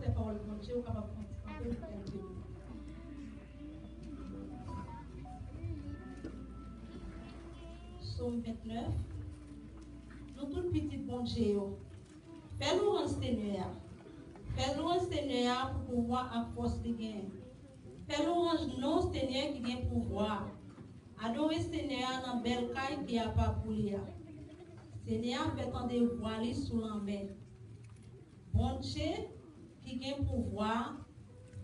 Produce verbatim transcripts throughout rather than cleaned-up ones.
Fè pawòl Bondye, ou kapab kanpe pou kèlke minit. Sòm vennèf. Nou tout pitit Bondye yo, fè lwanj Senyè a. Fè lwanj Senyè a pou pouvwa ak fòs li genyen. Fè lwanj non Senyè ki gen pouvwa a. Adore Senyè a nan bèl kay ki apa pou li a. Senyè a fè tande vwa li sou lanmè. Bondye ki gen pouvwa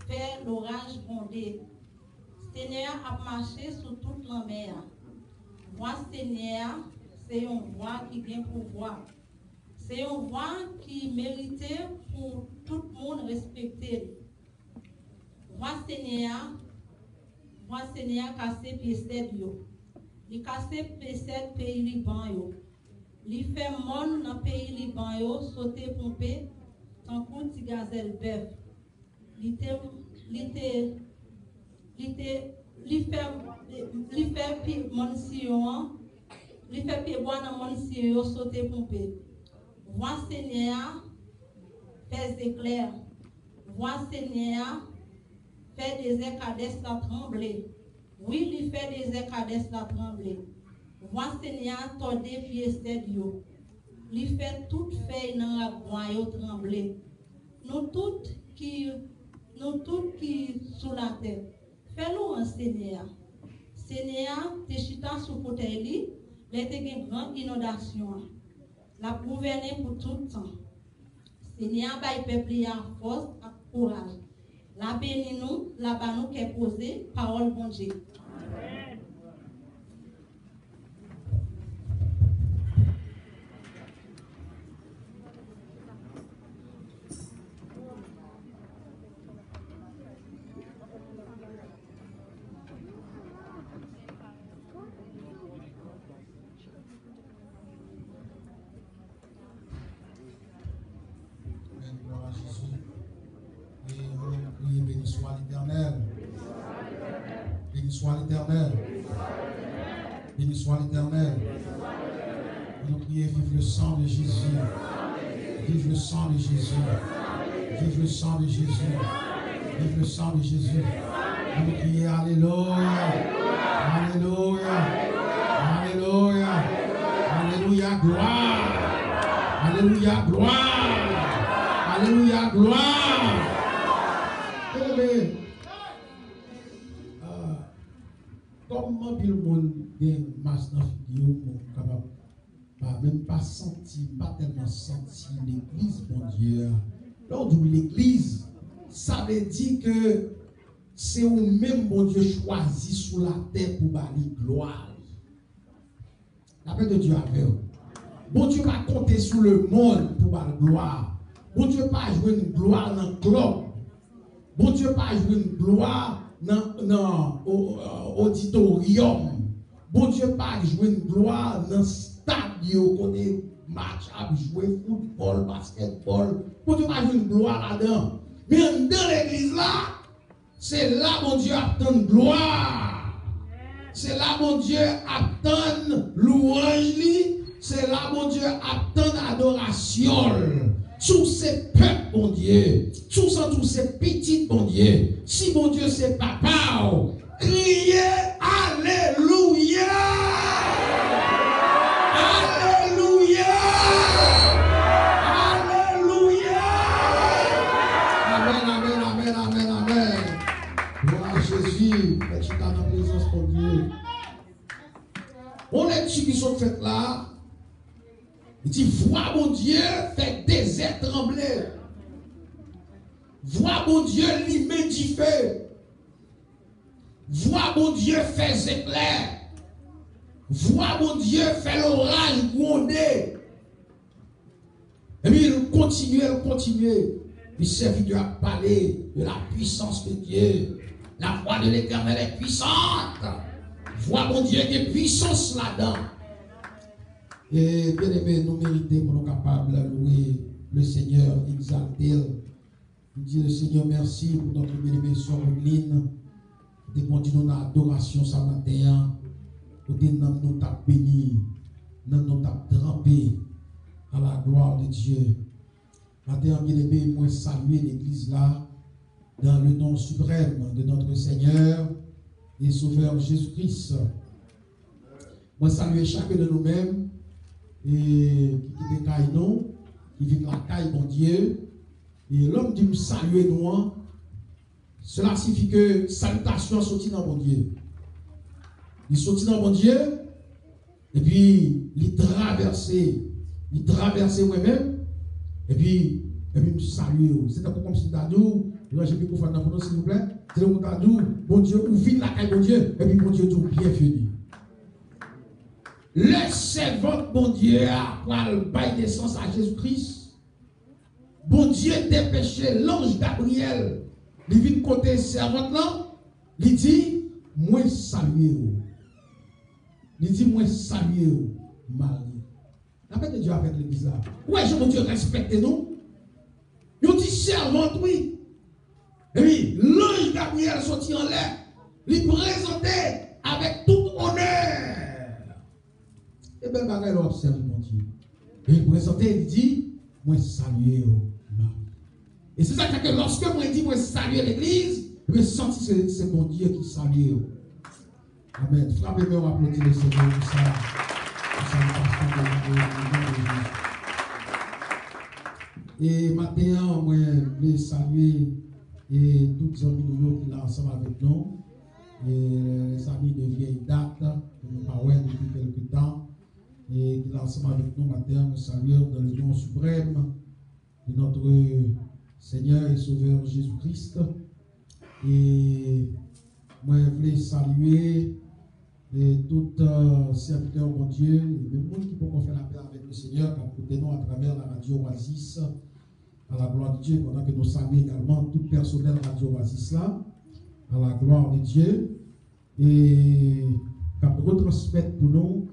fè loraj gwonde. Senyè a ap mache sou tout lanmè a. Vwa Senyè a se yon vwa ki gen pouvwa. Se yon vwa ki merite pou tout moun respekte l. Vwa Senyè a, vwa Senyè a kase pye sèd yo. Li kase pye sèd peyi Liban yo. Li fè mòn nan peyi Liban yo sote ponpe tankou ti gazèl bèf. Li te, li te, li te, li fè, li fè pi mòn Siyon an, li fè pyebwa nan mòn Siyon yo sote ponpe. Vwa Senyè a fè zeklè. Vwa Senyè a fè dezè Kadès la tranble. Wi, li fè dezè Kadès la tranble. Vwa Senyè a tòde pye sèd yo. Li fè tout fèy nan rabwa yo tranble. Nou tout ki, nou tout ki sou latè, fè lwanj Senyè a. Senyè a te chita sou fotèy li lè te gen gran inondasyon an. L ap gouvène pou tout tan. Senyè a bay pèp li a fòs ak kouraj. L a beni nou, l a ba nou kè poze, pawòl Bondye. Amen. Gloire à Jésus. Et on va prier, béni soit l'Éternel. Béni soit l'Éternel. Béni soit l'Éternel. Nous prions, vive le sang de Jésus. Vive le sang de Jésus. Vive le sang de Jésus. Vive le sang de Jésus. Nous prions, alléluia. Alléluia. Alléluia. Alléluia, gloire. Alléluia, gloire. Alléluia, gloire. Amen. Ah. Kòm anpil moun gen mas nan figi yo, moun kapab pa menm pa santi, pa tèlman santi legliz Bondye a. Lè w di w legliz, sa vle di ke se ou menm Bondye chwazi sou latè pou ba li glwa li. Lapè de Dye avè w. Bondye pa konte sou lemonn pou ba l glwa. Bondye pa jwenn glwa nan klòb. Bondye pa jwenn glwa nan, nan o-, oditoryòm. Bondye pa jwenn glwa nan stad yo kote match ap jwe, foutbòl, baskètbòl. Bondye pa jwenn glwa ladan. Men anndan legliz la, se la Bondye ap tann glwa. Se la Bondye ap tann lwanj li. Se la Bondye ap tann adorasyon l. Si w se pèp Bondye, si w santi w se pitit Bondye, si Bondye se papa w, kriye alelouya! Alelouya! Alelouya! Amèn, amèn, amèn, amèn, amèn. Glwa a Jezi. Fè chita nan prezans Bondye. Yon lekti ki sot fèt la, li di, vwa Bondye fè dezè tranble. Vwa Bondye limen dife. Vwa Bondye fè zeklè. Vwa Bondye fè loraj gwonde. Epi l kontinye, l kontinye. Epi sèvitè a pale de la puissance de Dieu. La voix de l'Éternel est puissante. Vwa Bondye gen pwisans ladan. E byeneme, nou merite pou nou kapab louwe le Seigneur, egzalte l. Nou di le Seigneur merci pour notre bien-aimée sœur Odline, ki te kondui nou nan adorasyon sa maten an, kote nanm nou t ap beni, nanm nou t ap tranpe à la gloire de Dieu. Maten an, byeneme, mwen salye legliz la dans le nom suprême de notre Seigneur et Sauveur Jésus-Christ. Mwen salye chak de nou menm e ki kite kay nou, ki vin lakay Bondye. E lè m di m salye nou an, cela signifie que salitasyon an soti nan Bondye. Li soti nan Bondye, epi li travèse, li travèse mwen menm, epi, epi m salye w. Se tankou kòmsi m ta di w, ranje mikwofòn nan pou nou, silvouplè. Se tankou m ta di w, Bondye, ou vin lakay Bondye, epi Bondye di w, byenveni. Lè sèvant Bondye a pral bay nesans a Jezi Kris, Bondye depeche lanj Gabriyèl, li vin kote sèvant lan, li di, mwen salye w. Li di, mwen salye w, Mari. Lapè de Dye avèk legliz la. Ou wè jan Bondye respekte nou? Yon ti sèvant, wi. Epi, lanj Gabriyèl soti anlè, li prezante avèk tout onè. E bèl bagay lè w ap sèvi Bondye. E li prezante, li di, mwen salye w, Mari. E se sa k fè ke lòske mwen di mwen salye legliz, mwen santi se, se Bondye ki salye w. Amèn. Frape men w, aplodi Lesenyè pou sa. Pou sa nou pa fè de Bondye. E maten an, mwen vle salye e tout zanmi nou yo ki la ansanm avèk nou. E zanmi de vyèy dat, ke nou pa wè depi kèlke tan. E ki la ansanm avèk nou maten an, mwen salye w dans le nom suprême de notre Seigneur et Sauveur Jésus-Christ. E mwen vle salye e tout euh, sèvitè Bondye, e menm moun ki poko fè lapè avèk Lesenyè, k ap koute nou atravè la radyo Oasis, à la gloire de Dieu, pandan ke nou salye egalman tout pèsonèl radyo Oasis la, à la gloire de Dieu, e k ap retransmèt pou nou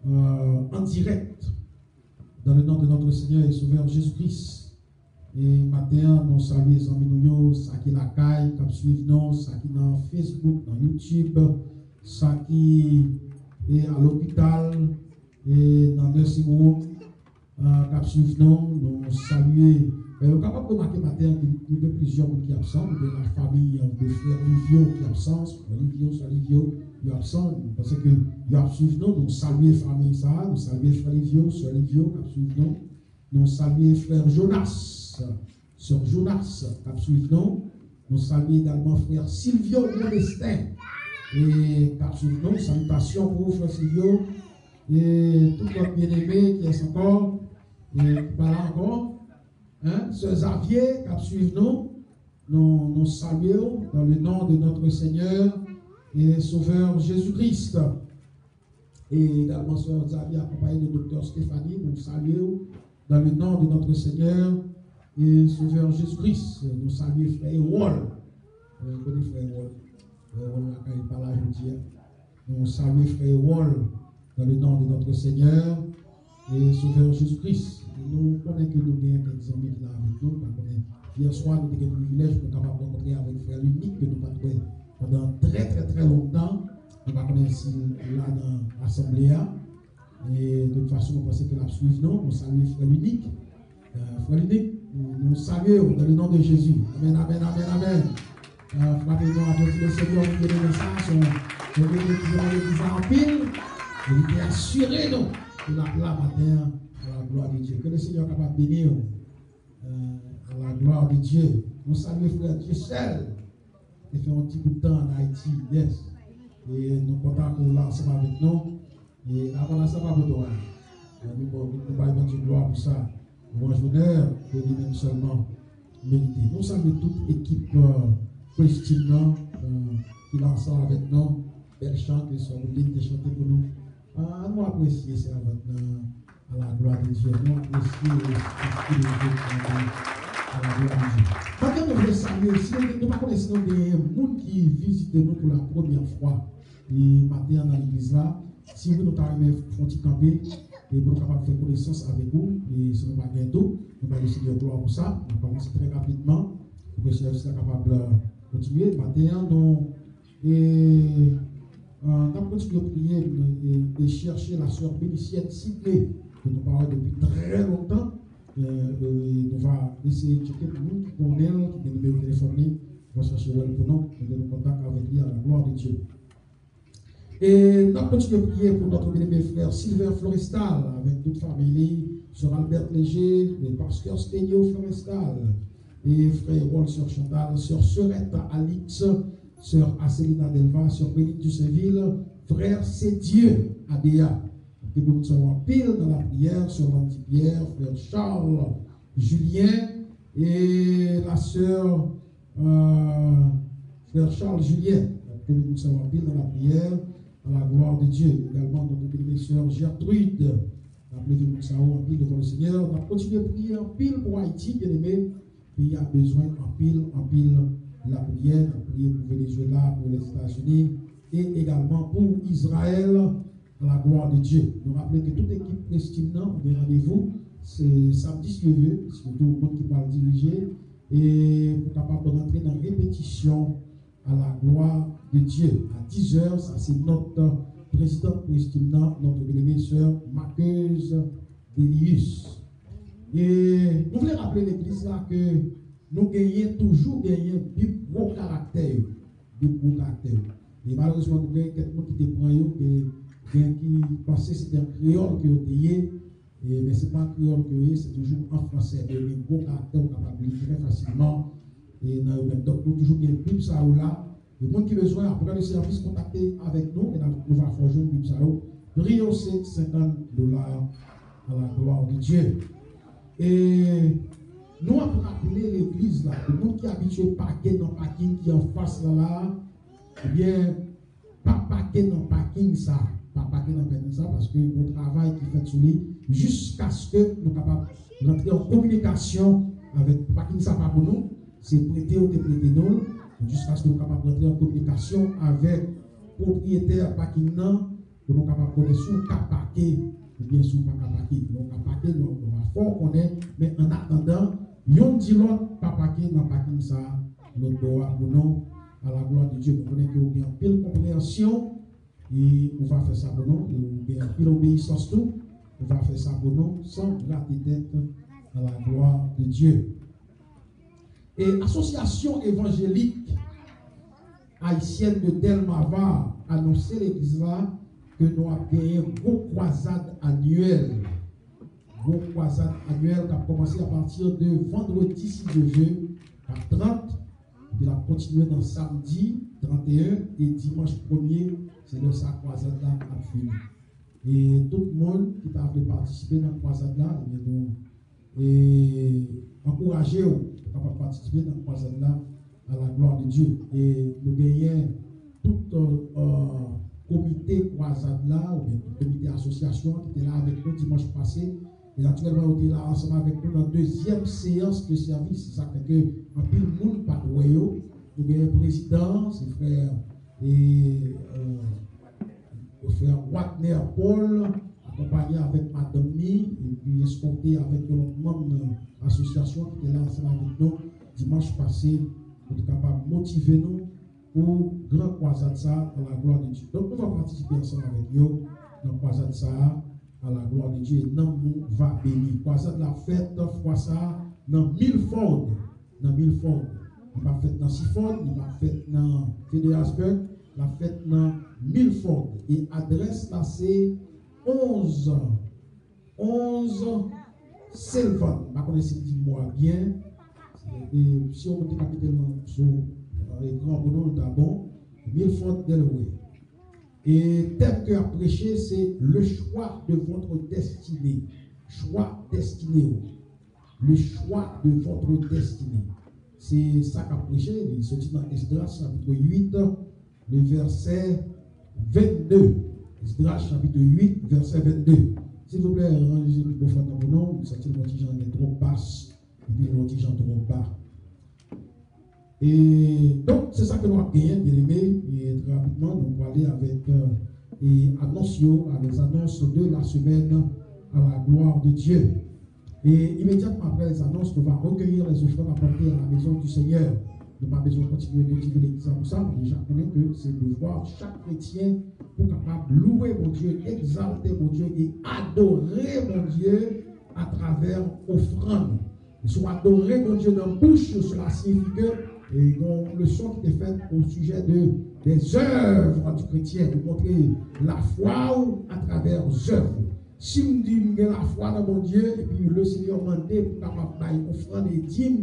euh, en direct dans le nom de notre Seigneur et Sauveur Jésus-Christ. E maten an, nou salye zanmi nou yo, sa ki lakay, k ap swiv nou, sa ki nan Facebook, nan YouTube, sa ki e a lopital, e nan nursing home, ah, k ap swiv nou, nou salye. E nou kapab remake maten an, nou gen plizyè moun ki absan, nou gen lafanmi de frè Livio ki absan, frè Livio, sè Livio, yo absan, paske yo ap swiv nou, nou salye fanmi sa, nou salye frè Livio, sè Livio k ap swiv nou. Nou salye frè Jonas, sè Jonas k ap swiv nou. Nou salye egalman frè Silvio Modestin e k ap swiv nou. Salitasyon pou ou, frè Silvio. E tout lòt byeneme, kiyès ankò? E ki pa la ankò? Hein? Sè Xavier k ap swiv nou. Nou, nou salye w dans le nom de notre Seigneur et Sauveur Jésus-Christ. E egalman sè Xavier akonpaye de doktè Stéphanie, nou salye w dans le nom de notre Seigneur et Sauveur Jésus-Christ. Nou salye frè Erol. Euh, kote frè Erol? Frè Erol lakay pa la jodi a. Nou salye frè Erol dans le nom de notre Seigneur et Sauveur Jésus-Christ. Nou konnen ke nou gen kèk zanmi ki la avèk nou, nou pa konnen. Yè swa, nou te gen privilèj pou nou kapab rankontre avèk frè Lunik, ke nou pa t wè pandan trè, trè, trè lontan. Nou pa konnen si l la nan asanble a. E de tout fason, nou panse ke l ap swiv nou. Nou salye frè Lunik. Euh, frè Lunik, nou, nou salye w dans le nom de Jésus. Amèn, amèn, amèn, amèn. Euh, frape men w, aplodi Lesenyè pou byeneme sa. Se yon, se yon byeneme ki vin nan legliz la anpil. E li te asire nou ke l ap la maten an, à la gloire de Dieu. Ke Lesenyè kapab beni w. Euh, à la gloire de Dieu. Nou salye frè Dieuseul. Li fè yon ti bout tan ann Ayiti, yes. E nou kontan ke w la ansanm avèk nou. E avan la, sa pa pou twa. E nou, bon, nou bay Bondye glwa pou sa. Lwanj, onè, ke li menm sèlman merite. Nou salye tout ekip euh, Praise Team nan, euh, ki la ansanm avèk nou. Bèl chan ke sè Woodline te chante pou nou. Ah, nou apresye sèvant nan à la gloire de Dieu. Nou apresye espri de Dieu ki nan nou. À la gloire de Dieu. Pandan nou vle salye, si nou, nou pa konnen si nou gen moun ki vizite nou pou la premyè fwa. E maten an nan legliz la, si wi, nou ta renmen fè yon ti kanpe, e pou nou kapab fè konesans avèk ou, e si nou pa gen tou, nou bay Lesenyè glwa pou sa, nou kòmanse trè rapidman, pou ke sèvis la kapab euh, kontinye. Maten an, nou, e, euh, n ap kontinye priye e, e chèche la sè Bénicienne Sidney, ke nou pa wè depi trè lontan, E, e, nou va eseye tcheke pou moun ki konnen l, ki gen nimewo telefòn li, nou va chache wè l pou nou, nou gen kontak avèk li, à la gloire de Dieu. E n ap kontinye priye pou notre bien-aimé frè Sylvain Florestal, avèk tout fanmi li, sè Albert Léger, le pasteur Stenio Florestal, e frè Erol, sè Chantal, sè Serette Alix, sè Acelina Delva, sè Béline Dusainville, frè Sedieu Adéa. Ke Bondye sa w anpil nan lapriyè, sè Landy Pierre, frè Charles Julien, e la sè, euh, frè Charles Julien. Ke Bondye sa w anpil nan lapriyè, à la gloire de Dieu. Également, notre bénémoine sè Gertrude. N ap leve moun sa yo anpil devan le Seigneur. N ap kontinye priye anpil pou Ayiti, byeneme. Peyi a bezwen anpil, anpil lapriyè. N ap priye pou Venezuela, pou Lèzetazini, e egalman pou Izrayèl, à la gloire de Dieu. Nou raple ke tout ekip Prestim nan, nou gen randevou, se samdi si Dye vle, sitou moun ki pral dirije, e pou kapab rantre nan repetisyon à la gloire de Dieu. À dix heures, sa se nòt prezidan Prestim nan, notre bien-aimé sè Marqueuse Delius. E nou vle raple legliz la ke nou genyen, toujou genyen Bib gwo karaktè yo. Bib gwo karaktè yo. E malerezman, nou genyen kèk moun ki te pran yo, gen, gen ki panse se te an kreyòl ke yo te ye, e, men se pa an kreyòl ke yo ye, se toujou an fransè. Men yo gen gwo karaktè, ou kapab li trè fasilman, e, nan yo menm. Donk, nou toujou gen Bib sa yo la. E moun ki bezwen, apre le sèvis, kontakte avèk nou, e n a, nou va fè w jwenn Bib sa yo. Pri yo se senkant dola, à la gloire de Dieu. E nou ap raple legliz la, pou moun ki abitye pake nan pakin ki anfas la la, ebyen, pa pake nan pakin sa, pa pake nan pakin sa, paske gon travay ki fèt sou li, jiskaske nou kapab rantre an kominikasyon avèk pakin sa pa pou nou, se prete yo te prete nou l, jiskaske nou kapab rantre an kominikasyon avèk pwopriyetè pakin nan, pou nou kapab konnen si w ka pake oubyen si w pa ka pake. Lè w ka pake, nou, nou va fè w konnen, men annatandan, yonn di lòt, pa pake nan pakin sa a, lòt bò a pou nou, à la gloire de Dieu. Nou konnen ke w gen anpil konpreyansyon, e ou va fè sa pou nou, e ou gen anpil obeyisans tou, ou va fè sa pou nou, san grate tèt, à la gloire de Dieu. E Asosyasyon Evanjelik Ayisyèn de Delmarva anonse legliz la ke nou ap genyen gwo kwazad anyèl. Gwo kwazad anyèl k ap kòmanse apati de vandredi, si Dye vle, k ap trant, epi l ap kontinye nan samdi trannteyen e dimanch premye, se lè sa kwazad la ap fini. E tout moun ki ta vle patisipe nan kwazad la, ebyen nou e ankouraje w pou kapab patisipe nan kwazad la, à la gloire de Dieu. E nou genyen tout, euh, komite kwazad la, oubyen tout komite asosyasyon an ki te la avèk nou dimanch pase. E natirèlman, yo te la ansanm avèk nou nan dezyèm seyans de sèvis. Se sa k fè ke anpil moun pa t wè yo. Nou genyen prezidan, se frè, e, euh, frè Wagner Paul, akonpaye avèk madanm li, epi eskòte avèk yon lòt manm nan asosyasyon ki te la ansanm avèk nou dimanch pase, pou te kapab motive nou pou gran kwazad sa a, à la gloire de Dieu. Donk, nou va patisipe ansanm avèk yo nan kwazad sa a, à la gloire de Dieu, e nanm nou va beni. Kwazad la fèt fwa sa a nan Milford, nan Milford. Li p ap fèt nan Seaford, li p ap fèt nan Fredericksburg, l ap fèt nan Milford. E adrès la se onz, onz Sylvan. M pa konnen si m di mo a byen. E si yon moun te ka mete l nan sou, euh, ekran pou nou, l ta bon. Milford, Delaware. E tèm ke y ap preche, se le choix de votre destinée. Chwa destine w. Le choix de votre destinée. Se sa k ap preche, li soti nan Esdras, chapit uit, le vèsè vennde. Esdras, chapit uit, vèsè vennde. Silvouplè, ranje mikwofòn nan pou nou. M santi l yon ti jan gen twòp bas, epi yon ti jan twòp ba. E donk, se sa ke nou ap genyen, byeneme. E trè rapidman, nou prale avèk, euh, e anons yo, les annonces de la semaine, à la gloire de Dieu. Et immédiatement après les annonces, nous va recueillir les offrandes apportées à la maison du Seigneur. Nou pa bezwen kontinye motive legliz la pou sa, nou deja konnen ke se devwa chak kretyen pou kapab louwe Bondye, egzalte Bondye e adore Bondye atravè ofrann. Si w adore Bondye nan bouch ou, cela signifie que, e, gen yon leson ki te fèt au sujet de, des œuvres du chrétien, pou montre lafwa w atravè zèv ou. Si m di m gen lafwa nan Bondye, epi Lesenyè mande pou m kapab bay ofrann e dim,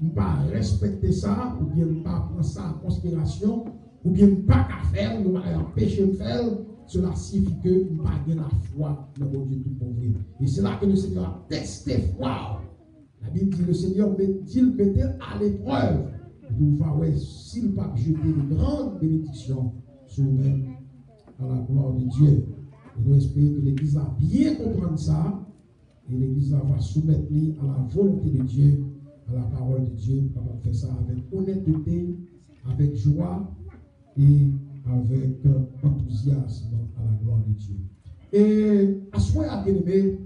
m pa respekte sa, oubyen m pa pran sa an konsiderasyon, oubyen m pa ka fè l, yon bagay anpeche m fè l, cela signifie que m pa gen lafwa nan Bondye tout bon vre. E se la ke Lesenyè ap teste fwa w. Labib di, Lesenyè di l mete l aleprèv, epi w va wè si l p ap jete de grann benediksyon sou ou menm, à la gloire de Dieu. E nou espere ke legliz la byen konprann sa, e legliz la va soumèt li à la volonté de Dieu, à la parole de Dieu, pou kapab fè sa avèk onètete, avèk jwa e avèk antouzyasm, à la gloire de Dieu. E aswè a, byeneme,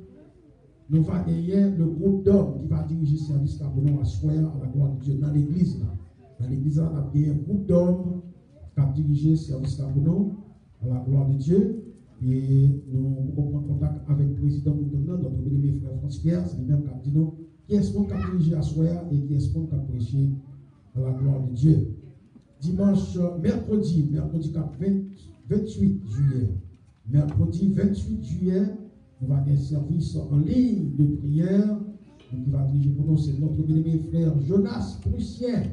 nou va genyen le groupe d'hommes ki va dirije sèvis la pou nou aswè a, à la gloire de Dieu, nan legliz la. Nan legliz la, n ap genyen gwoup dòm k ap dirije sèvis la pou nou, à la gloire de Dieu. E nou poko pran kontak avèk prezidan gwoup dòm nan, notre bien-aimé frè Frantz Pierre, se li menm k ap di nou kiyès moun k ap dirije aswè a e kiyès moun k ap preche, à la gloire de Dieu. Dimanch, mèkredi, mèkredi k ap venntuit jiyè. Mèkredi venntuit jiyè, nou va gen sèvis an liy de priyè. Moun ki va dirije pou nou, se notre bien-aimé frè Jonas Prussien.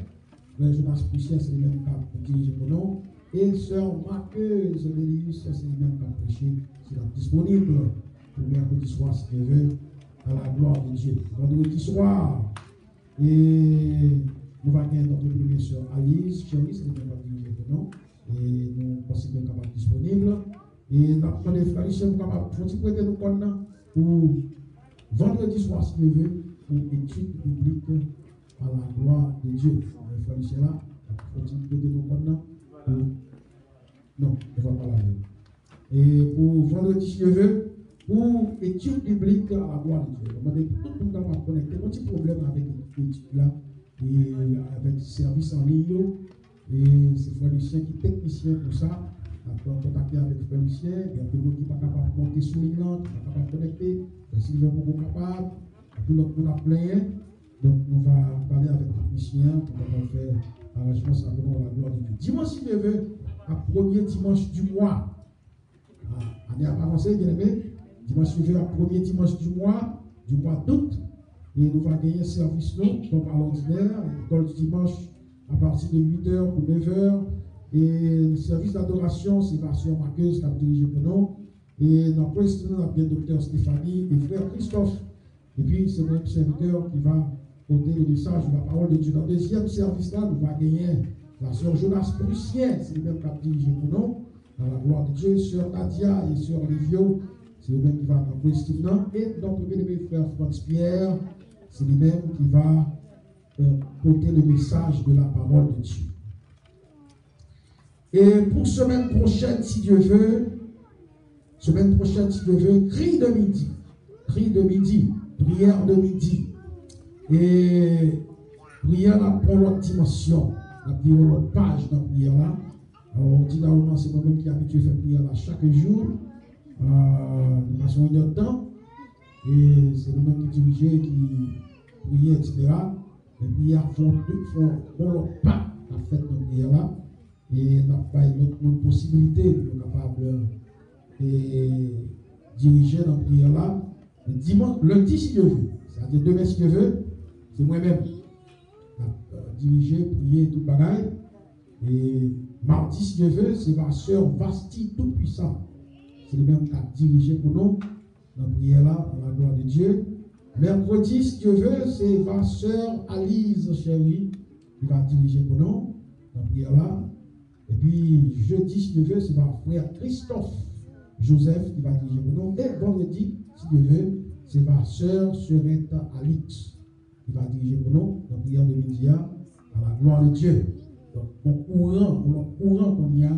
Frè Jonas Prussien, se li menm k ap dirije pou nou. E sè Marqueuse Delius, se li menm k ap preche. Si l ap disponib pou mèkredi swa, si Dye vle, à la gloire de Dieu. Vandredi swa, e nou va gen notre bien-aimé sè Alice Chery, se li menm k ap dirije pou nou. E nou panse ke l kapab disponib. E n ap mande frè Lucien pou kapab fon ti prete nou kòn nan pou vandredi swa, si Dye vle, pou etid biblik, à la gloire de Dieu. Frè Lucien la, ap fon ti prete nou kòn nan pou, non, nou va pale avè l. E pou vandredi, si Dye vle, pou etid biblik, à la gloire de Dieu. Nou mande pou tout moun kapab konekte. Gon ti pwoblèm avèk etid la, e avèk sèvis an liy yo. E se frè Lucien ki teknisyen pou sa. N ap kontakte avèk frè Lucien. Gen anpil moun ki pa kapab monte sou liy lan, ki pa kapab konekte. Frè Sylvain poko kapab. Anpil lòt moun ap plenyen. Donk, nou va pale avèk teknisyen an pou kapab fè aranjman sa pou nou, à la gloire de Dieu. Dimanch, si Dye vle, ap premye dimanch di mwa. Ah, ane ap avanse, byeneme. Dimanch rive ap premye dimanch di mwa, di mwa dout. E nou va genyen sèvis nou, kòm alòdinè, lekòl di dimanch apati de uit è pou nèf è. E sèvis dadorasyon, se pastè Marcus k ap dirije pou nou. E nan praise team, n ap gen doktè Stéphanie e frè Christophe. Epi, se mwen, sèvitè, ki va pote le message de la parole de Dieu. Nan dezyèm sèvis la, nou va genyen la sè Jonas Prussien, se li menm k ap dirije pou nou. À la gloire de Dieu, sè Nadia e sè Livio, se yo menm ki va nan praise team nan. E notre bien-aimé frè Frantz Pierre, se li menm ki va, euh, pote le message de la parole de Dieu. E pou semèn pwochèn, si Dye vle, semèn pwochèn, si Dye vle, kri de midi. Kri de midi, priyè de midi. E priyè la pran lòt dimansyon. N ap gen yon lòt paj nan priyè la. Alò, ordinaryman, se mwen menm ki abitye fè priyè la chak jou. Euh, nou pase yon enèdtan. E se nou menm ki dirije, ki priye, etsetera. Men priyè a fè yon, fè yon bon lòt pa k ap fèt nan priyè la. E n ap bay lòt moun posibilite pou yo kapab, e, dirije nan priyè la. Dimanch, lendi, si Dye vle, sètadi demen, si Dye vle, se mwen menm k ap, e, dirije, priye, tout bagay. E madi, si Dye vle, se va sè Vasti Toupwisan. Se li menm k ap dirije pou nou nan priyè la, à la gloire de Dieu. Mèkredi, si Dye vle, se va sè Aliz Cheri ki va dirije pou nou nan priyè la. Epi, jedi, si Dye vle, se va frè Christophe Joseph ki va dirije pou nou. E vandredi, si Dye vle, se va sè Serette Alix ki va dirije pou nou nan priyè de midi a, à la gloire de Dieu. Donk, yon kouran, yon lòt kouran kounye a,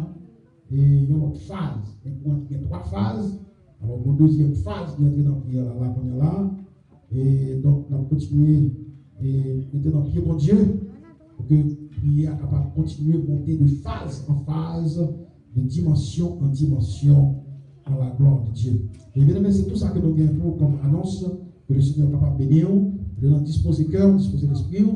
e yon lòt faz. Gen kouran ki gen twa faz. Alò, yon dezyèm faz ki antre nan priyè la, la kounye a la. E donk, n ap kontinye, e, mete nan pye Bondye pou ke priyè a kapab kontinye monte de faz an faz, de dimansyon an dimansyon, à la gloire de Dieu. E byeneme, se tou sa ke nou gen pou kòm anons. Que le Seigneur kapab beni w, de nan dispoze kè w, dispoze lespri w,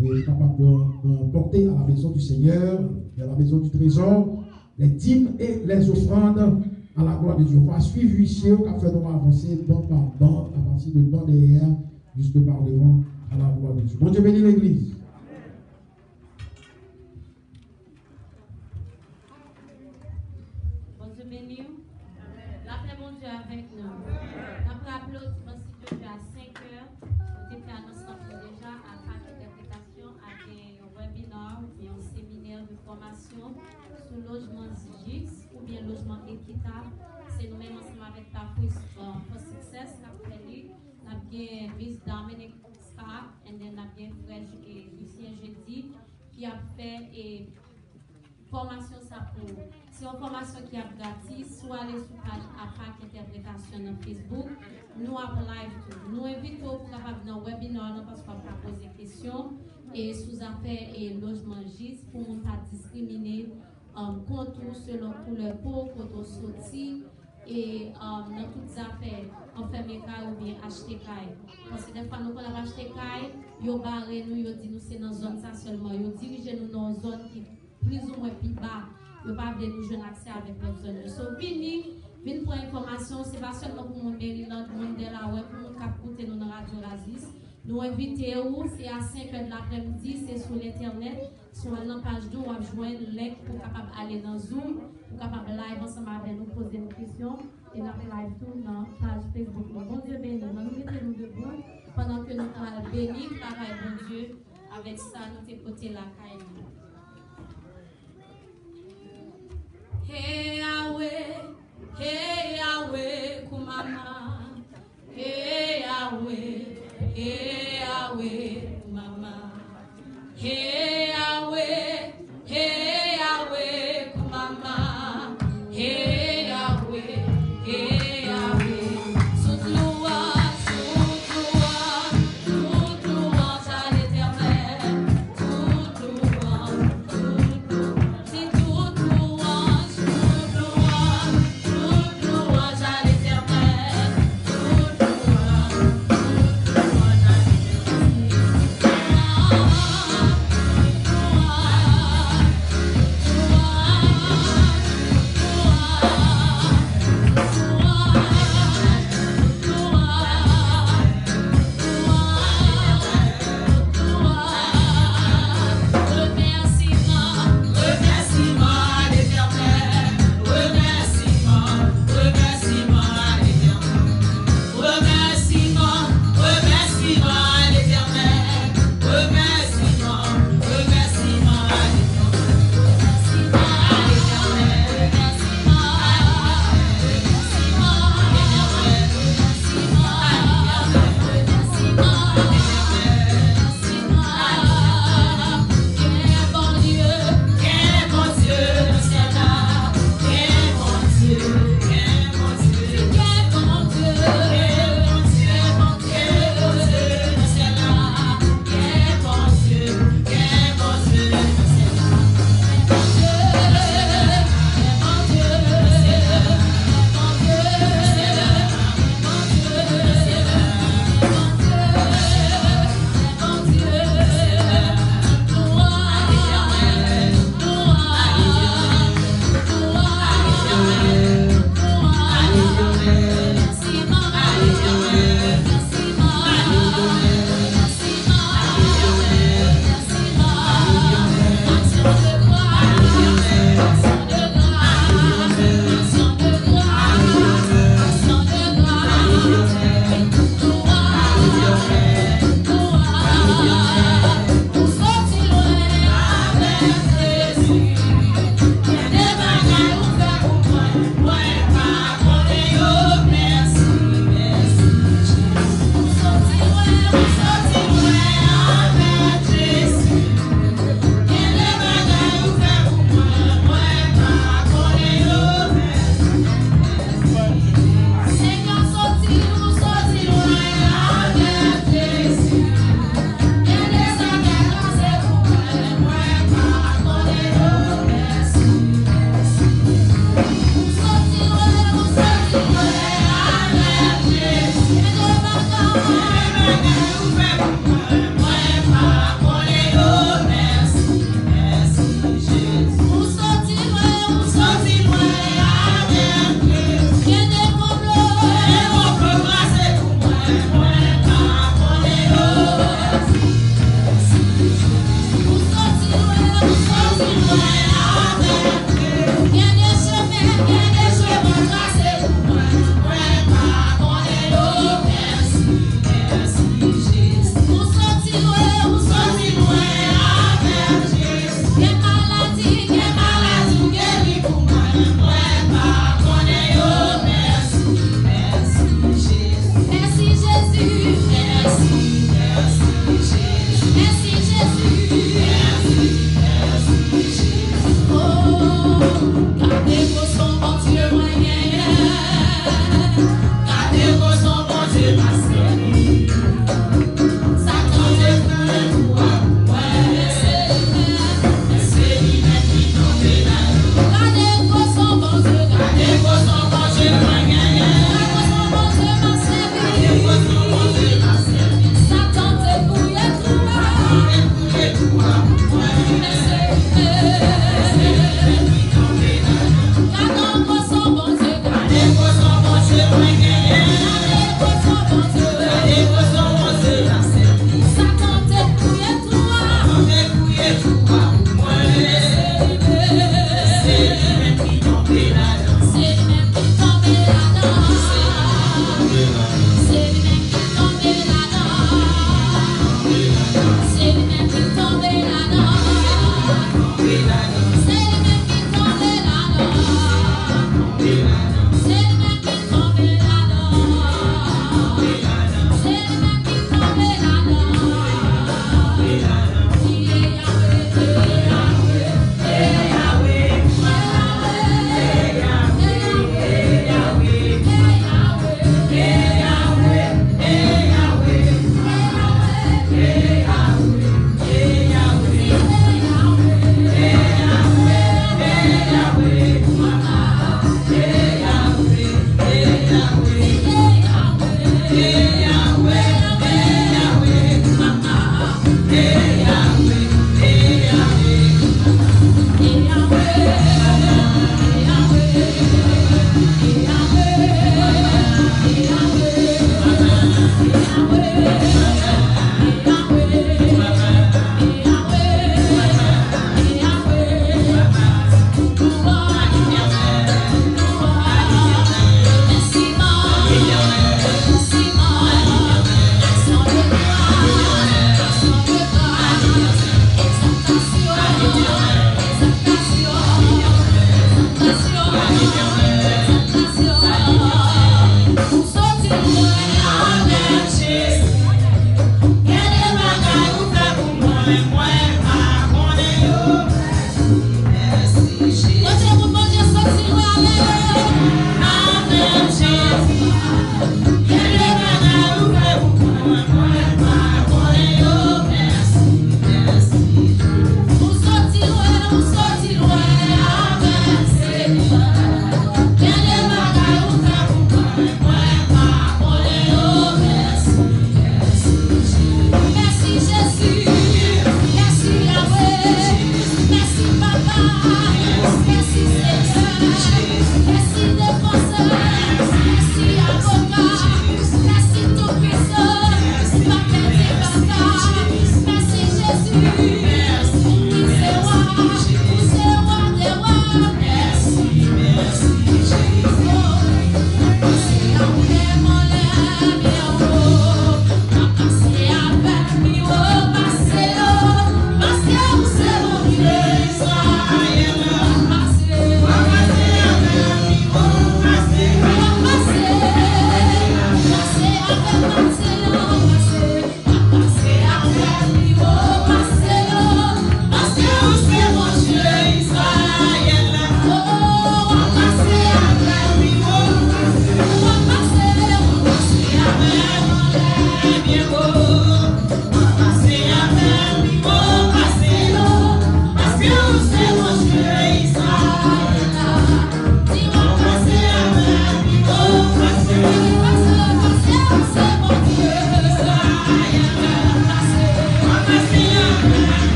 e kapab euh, porter à la maison du Seigneur, et à la maison du trésor, les dîmes et les offrandes à la gloire de Dieu. On va suivre huissier, on va faire nous avancer banc par banc, à partir de banc derrière, jusque par devant, à la gloire de Dieu. Bondye beni legliz. Bondye beni w. Lapè Bondye avèk nou. N ap raple w, dimanch, si Dye vle, a senk è, nou te fè anons lan pou deja, a Pak Entèpretasyon, ap gen yon webinar oubyen yon seminè de fòmasyon sou lojman jis oubyen lojman ekitab. Se nou menm ansanm avèk Pafris, euh, for Success k ap fè li. N ap gen Miss Dominic Scott, and then n ap gen frè Ju- e Lucien Jeudi ki ap fè e fòmasyon sa pou ou. Se yon fòmasyon ki ap gratis. Si w ale sou paj Apak Entèpretasyon nan Facebook, nou ap live tou. Nou envite w pou kapab nan webinar nan paske w ap ka poze kesyon e sou zafè e lojman jis pou moun pa diskrimine um, kont ou selon koulè po, kote w soti, e um, nan tout zafè anfèmen kay oubyen achte kay. Paske dèfwa nou konn ap achte kay, yo bare nou, yo di nou se nan zòn sa sèlman, yo dirije nou nan yon zòn ki plizoumwen pi ba, yo pa vle nou jwenn aksè avèk lòt zòn yo. So, vini, vin pran enfòmasyon, se pa sèlman pou moun Maryland, moun Delaware, pou moun k ap koute nou nan Radyo Razis. Nou envite ou, se a senk è de laprèmidi, se sou lentènèt. Si w al nan paj nou, w ap jwenn link pou w kapab ale nan Zoom, pou w kapab live ansanm avè nou, poze nou kesyon, e n ap live tou nan paj Facebook nou. Bondye beni nou. Ann nou mete nou debou pandan ke nou pral beni travay Bondye avèk sa nou te pote lakay nou. Hey Yahweh, hey Yahweh, kumama. Hey Yahweh, hey Yahweh, kumama. Hey Yahweh, hey Yahweh, kumama. Hey Yahweh, hey Yahweh. Tout louanj, tout louanj, tout louanj à l'Éternel. Tout louanj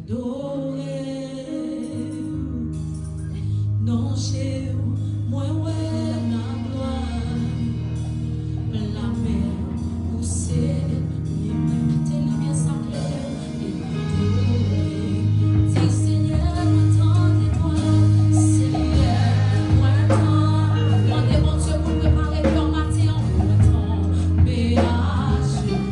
Adore w, nan je w, mwen wè laglwa, pla men w, ou se limyè. Kite limyè sa klere w, e adore w. Di, Senyè, mwen tande vwa w, Senyè, mwen tan-, mande Bondye pou l prepare kè w maten an, mwen tonbe ajenou.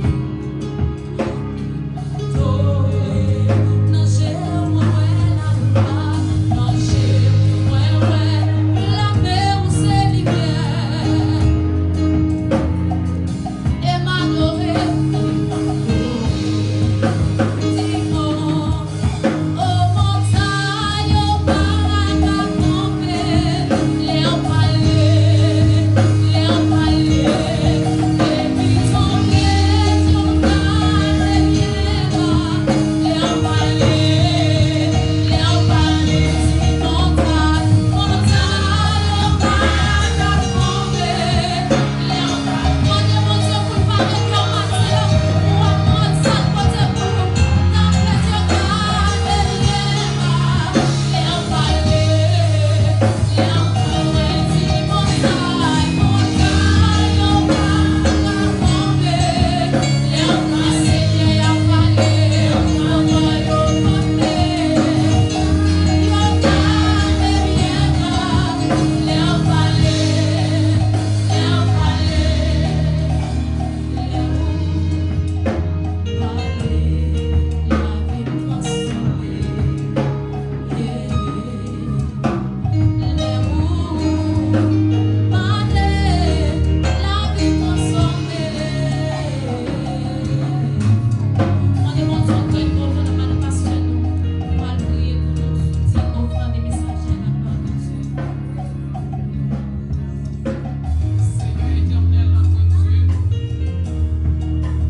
Senyè etènèl, notre Dieu,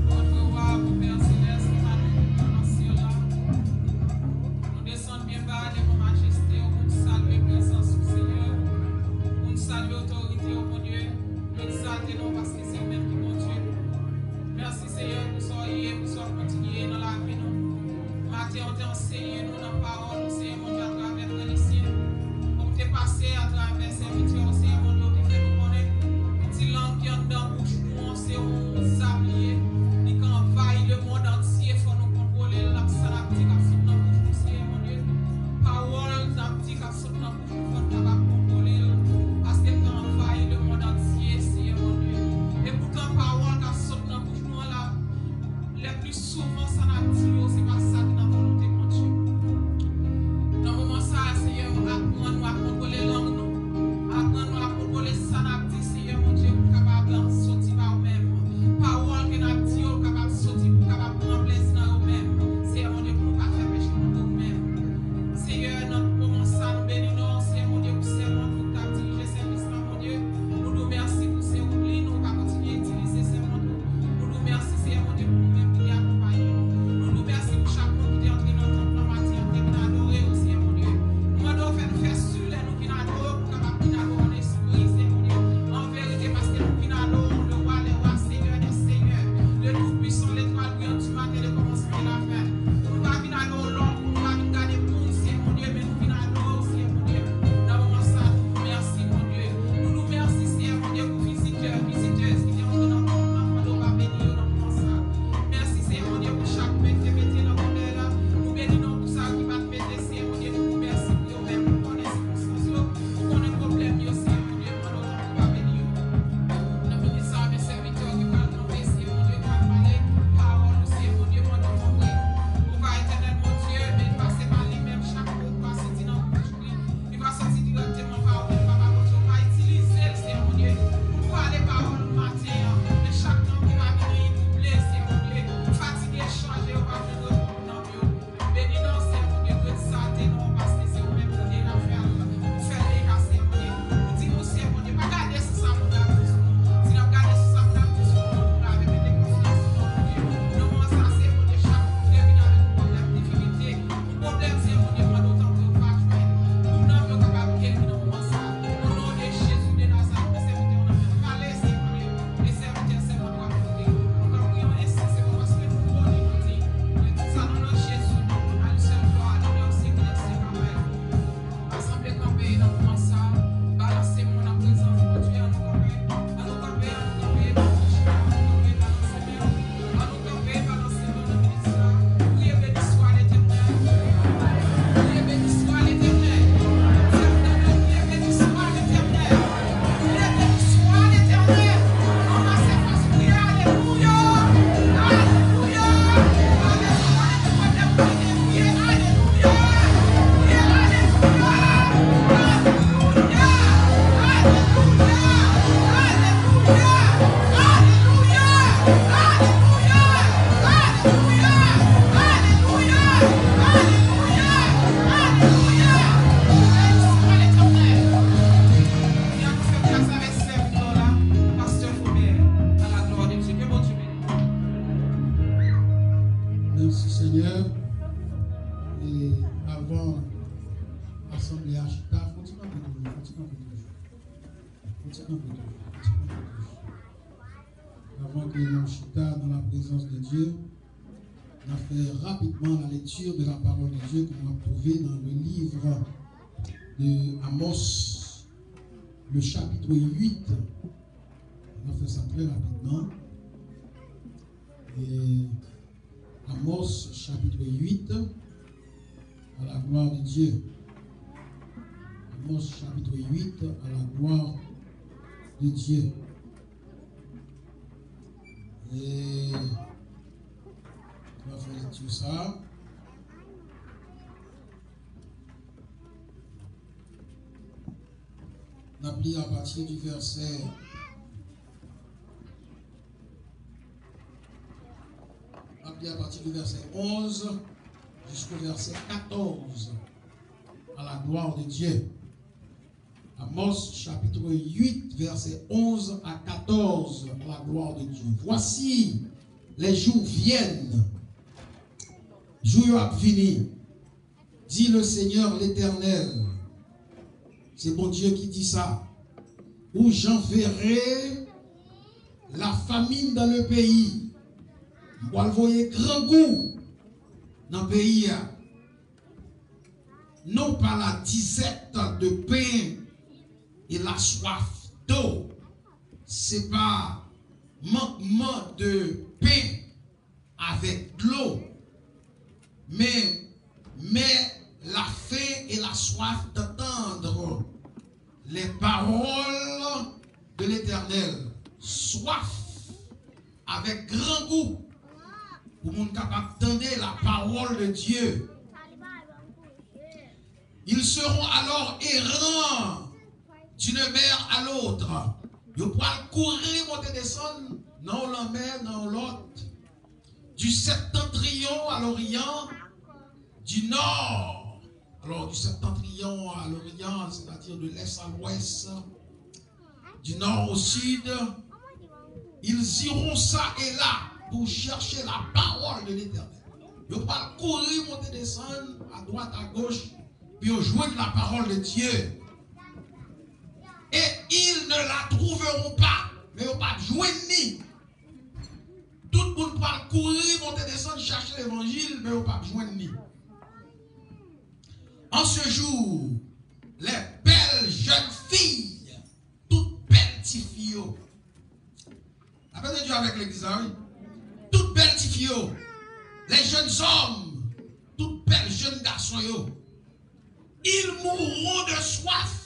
notre Roi, Pè Selès, ki pa nan syèl la, nou desann byen ba devan majeste w pou n salye prezans ou, Senyè, pou n salye otorite w, Bondye, nou egzalte non w paske se ou menm ki Bondye. Mèsi, Senyè, pou sa w ye, pou sa w kontinye nan lavi nou. Maten an, w te ansenye nou nan pawòl ou, Senyè Bondye, atravè frè Lisyen. Ou te pase atravè sèvitè ou, Senyè Bondye, ou te fè nou konnen ti lang ki anndan bouch nou an se yon zam li ye. Li ka anvayi lemonn antye, fò nou kontwole l ak sa n ap di k ap sot nan bouch nou, Senyè Bondye. Pawòl n ap di k ap sot nan bouch nou, fò n kapab kontwole l, paske l ka anvayi lemonn antye, Senyè Bondye. Epoutan, pawòl k ap sot nan bouch nou an la, le pli souvan, sa n ap di yo, se pa sa ki nan volonte Bondye. Avan asanble a chita, fò ti kanpe toujou, fò ti kanpe toujou. Fò ti kanpe toujou, fò ti kanpe toujou. Avan ke nou chita dans la présence de Dieu, n a fè rapidman la lecture de la parole de Dieu ke nou ap twouve dans le livre de Amos, le chapitre huit. N a fè sa trè rapidman. E Amos chapitre huit, à la gloire de Dieu. Amos chapitre huit, à la gloire de Dieu. E nou va fè lekti sa. N ap li apati di vèsè N ap li apati di vèsè onz jiska vèsè katòz. À la gloire de Dieu. Amos chapitre huit, verset onze à quatorze, à la gloire de Dieu. Voici, les jours viennent. Jou yo ap vini, dit le Seigneur l'Éternel. Se Bondye ki di sa. Où j'enverrai la famine dans le pays. M pral voye grangou nan peyi a. Non pas la disette de pain et la soif d'eau. Se pa mankman de pen avèk dlo, men, mais la faim et la soif d'entendre les paroles de l'Éternel. Swaf avèk grangou pou moun kapab tande la parole de Dieu. Ils seront alors errants d'une mer à l'autre. Yo pral kouri monte desann nan yon lanmè, nan yon lòt. Du septentrion à l'orient, du nord. Alors, du septentrion à l'orient, c'est-à-dire de l'est à l'ouest, du nord au sud, ils iront ça et là pour chercher la parole de l'Éternel. Yo pral kouri monte desann, à droite, à gauche, pou yo jwenn la parole de Dieu. Et ils ne la trouveront pas. Men yo p ap jwenn li. Tout moun pral kouri monte desann chache levanjil, men yo p ap jwenn li. En ce jour, les belles jeunes filles, tout bèl tifi yo. Lapè de Dye avèk legliz la, wi. Tout bèl tifi yo. Les jeunes hommes, tout bèl jèn gason yo. Ils mourront de soif.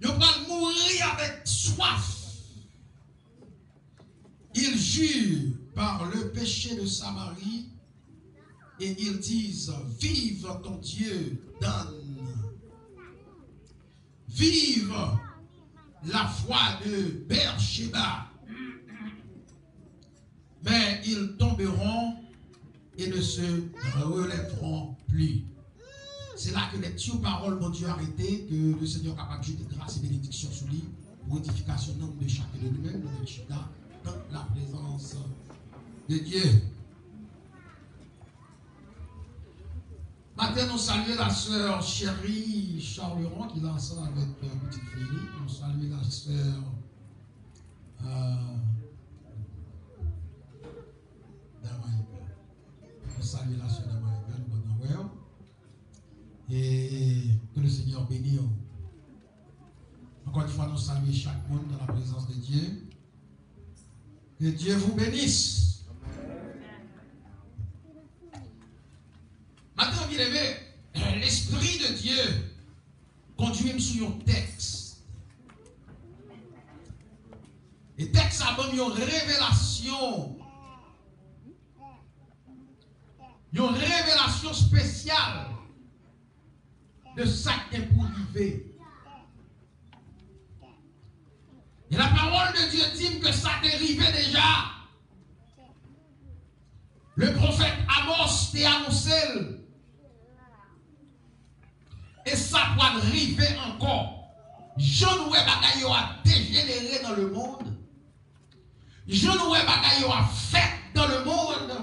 Yo pral mouri avèk swaf. Ils jurent par le péché de Samarie et ils disent, vive ton Dieu, donne. Vive la foi de Beersheba. Mais ils tomberont et ne se relèveront plus. Se la ke lekti pawòl Bondye a rete, ke le Seigneur kapab jete gras e benediksyon sou li, pou edifikasyon nanm de chak de nou menm, nou mèt chita dans la présence de Dieu. Maten, nou salye la sè Cherie Charleron ki la ansanm avèk, euh, pitit fi li. Nou salye la sè, euh, Damaïca. Nou salye la sè Damaïca, nou kontan wè w. E ke le Seigneur béni w. Encore une fois, nous saluons chaque monde dans la présence de Dieu. Que Dieu vous bénisse. Maten, byeneme, Lespri de Dye kondui m sou yon tèks. E tèks la ban m yon revelasyon, yon revelasyon espesyal de sa k gen pou rive. E la parole de Dieu di m ke sa te rive deja. Le pwofèt Amos te anonse l. E sa pral rive ankò. Jan nou wè bagay yo ap dejenere dans le monde, jan nou wè bagay yo ap fèt dans le monde,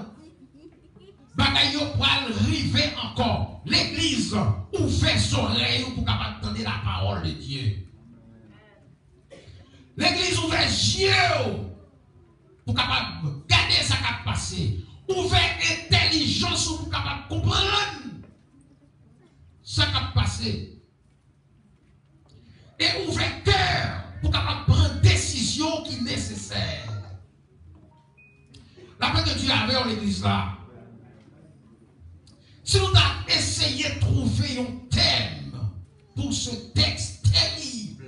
Bagay yo pral rive ankò. Legliz, ouvè zòrèy ou pou kapab tande la parole de Dieu. Legliz, ouvè je w pou kapab gade sa k ap pase. Ouvè entèlijans ou pou kapab konprann sa k ap pase. E ouvè kè pou kapab pran desizyon ki nesesè. Lapè de Dye avè w, legliz la. Si nou ta eseye twouve yon tèm pou se tèks terib,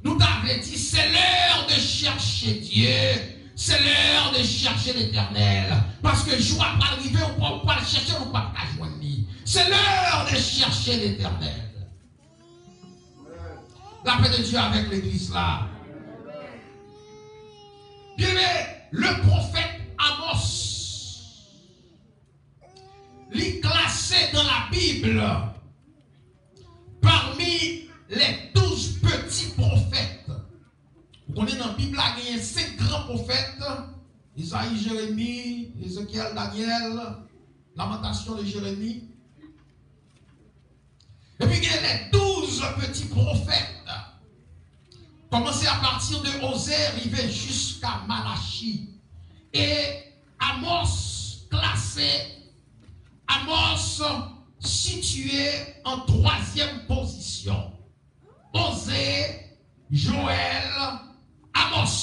nou ta vle di, c'est l'heure de chercher Dieu, c'est l'heure de chercher l'Éternel. Paske jou a pral rive, ou pral, ou pral chèche l, ou pral ka jwenn li. C'est l'heure de chercher l'Éternel. Lapè de Dye avèk legliz la. Byeneme, le pwofèt Amos, li klase dans la Bible parmi les douze petits prophètes. Ou konnen nan Bib la genyen senk gran pwofèt, Izayi, Jeremi, Ezekyèl, Danyèl, Lamantasyon de Jeremi. Epi gen les douze petits prophètes. Kòmanse apati de Oze, rive jiska Malachi. E Amos klase, Amos sitiye an twazyèm pozisyon. Oze, Joèl, Amos.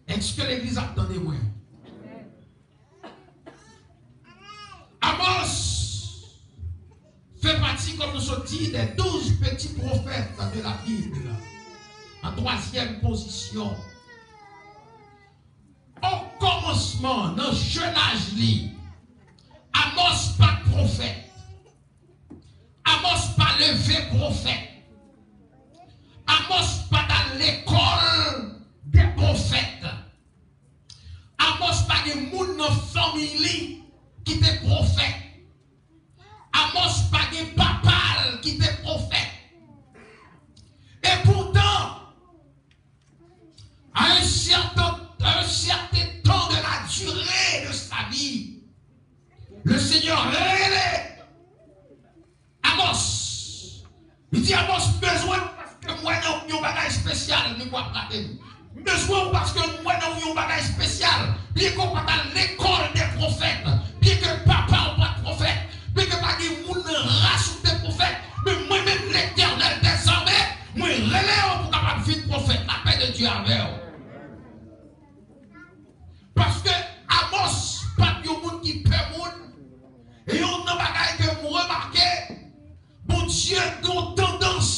Èske legliz ap tande mwen? Amos fè pati, kòm nou sot di, des douze petits prophètes de la Bible. An twazyèm pozisyon. O kòmansman, nan jenaj li, Amos pa t pwofèt. Amos pa leve pwofèt. Amos pa t al lekòl de pwofèt. Amos pa gen moun nan fanmi li ki te pwofèt. Amos pa gen papa l ki te pwofèt. E poutan, à un certain, à un certain temps de la durée de sa vie, le Seigneur rele Amos. Li di, Amos, m bezwen w paske m wè nan ou yon bagay espesyal, li pral frape m. M bezwen w paske m wè nan ou yon bagay espesyal. Byenke w pa t al lekòl de pwofèt, byenke papa w pa t pwofèt, byenke pa gen moun nan ras ou te pwofèt, men mwen menm, Letènèl dèzame, mwen rele w pou kapab vin pwofèt. Lapè de Dye avè w. Paske Amos pa t yon moun ki pè moun. E youn nan bagay ke m remake, Bondye gen yon tandans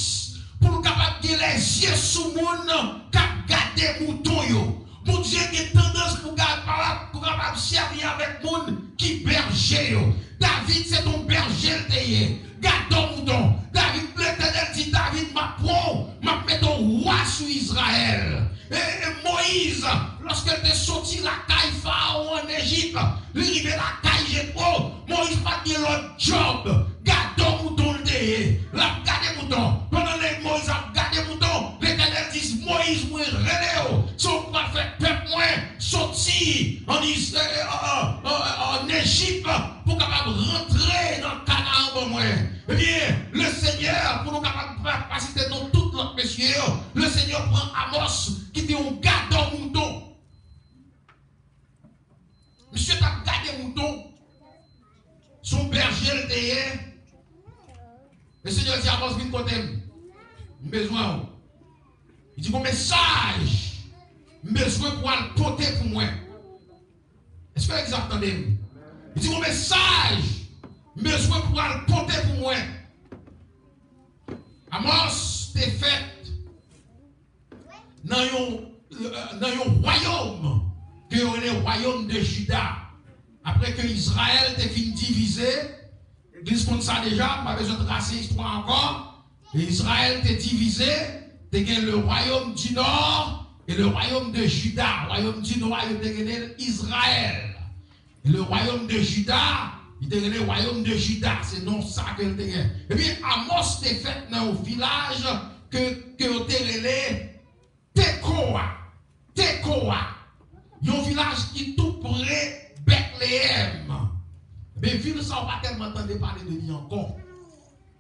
pou l kapab gen lèzye sou moun k ap gade mouton yo. Bondye gen tandans pou ga-, pou kapab sèvi avèk moun ki bèje yo. David se t on bèje l te ye. Gadò mouton. David, Letènèl di David, m ap pran w, m ap mete w wa sou Izrayèl. E, e Moyiz, lòske l te soti lakay Farawon ann Ejip, li rive lakay Jetwo, Moyiz pa t gen lòt djòb. Gadò mouton l te ye. L ap gade mouton. Pandan lè Moyiz ap gade mouton, Letènèl di, Moyiz, mwen rele w. Se ou k pral fè pèp mwen soti ann Iz-, e, e, e, e, e, ann Ejip pou kapab rantre nan Kanaan ban mwen. Ebyen, Lesenyè, pou nou kapab pa, pa site non tout lòt mesye yo, Lesenyè pran Amos, ki te yon gadò mouton. Misye t ap gade mouton. Se yon bèje l te ye. Lesenyè di, Amos, vin kote m. M bezwen w. Li di, gon mesaj m bezwen pou w al pote pou mwen. Èske legliz ap tande m? Li di, gon mesaj m bezwen pou w al pote pou mwen. Amos te fèt nan yon, nan yon wayòm ke yo rele wayòm de Jida. Apre ke Izrayèl te fin divize, legliz konn sa deja, m pa bezwen trase istwa ankò. Izrayèl te divize, te gen le royaume du nord et le royaume de Juda. Wayòm di nò a, yo te rele l Izrayèl. E le royaume de Juda, li te rele royaume de Juda, se non sa ke l te gen. Ebyen, Amos te fèt nan yon vilaj ke, ke yo te rele Tekoa. Tekoa. yon vilaj ki tou pre Betleyèm. Men vil sa a, ou pa tèlman tande pale de li ankò.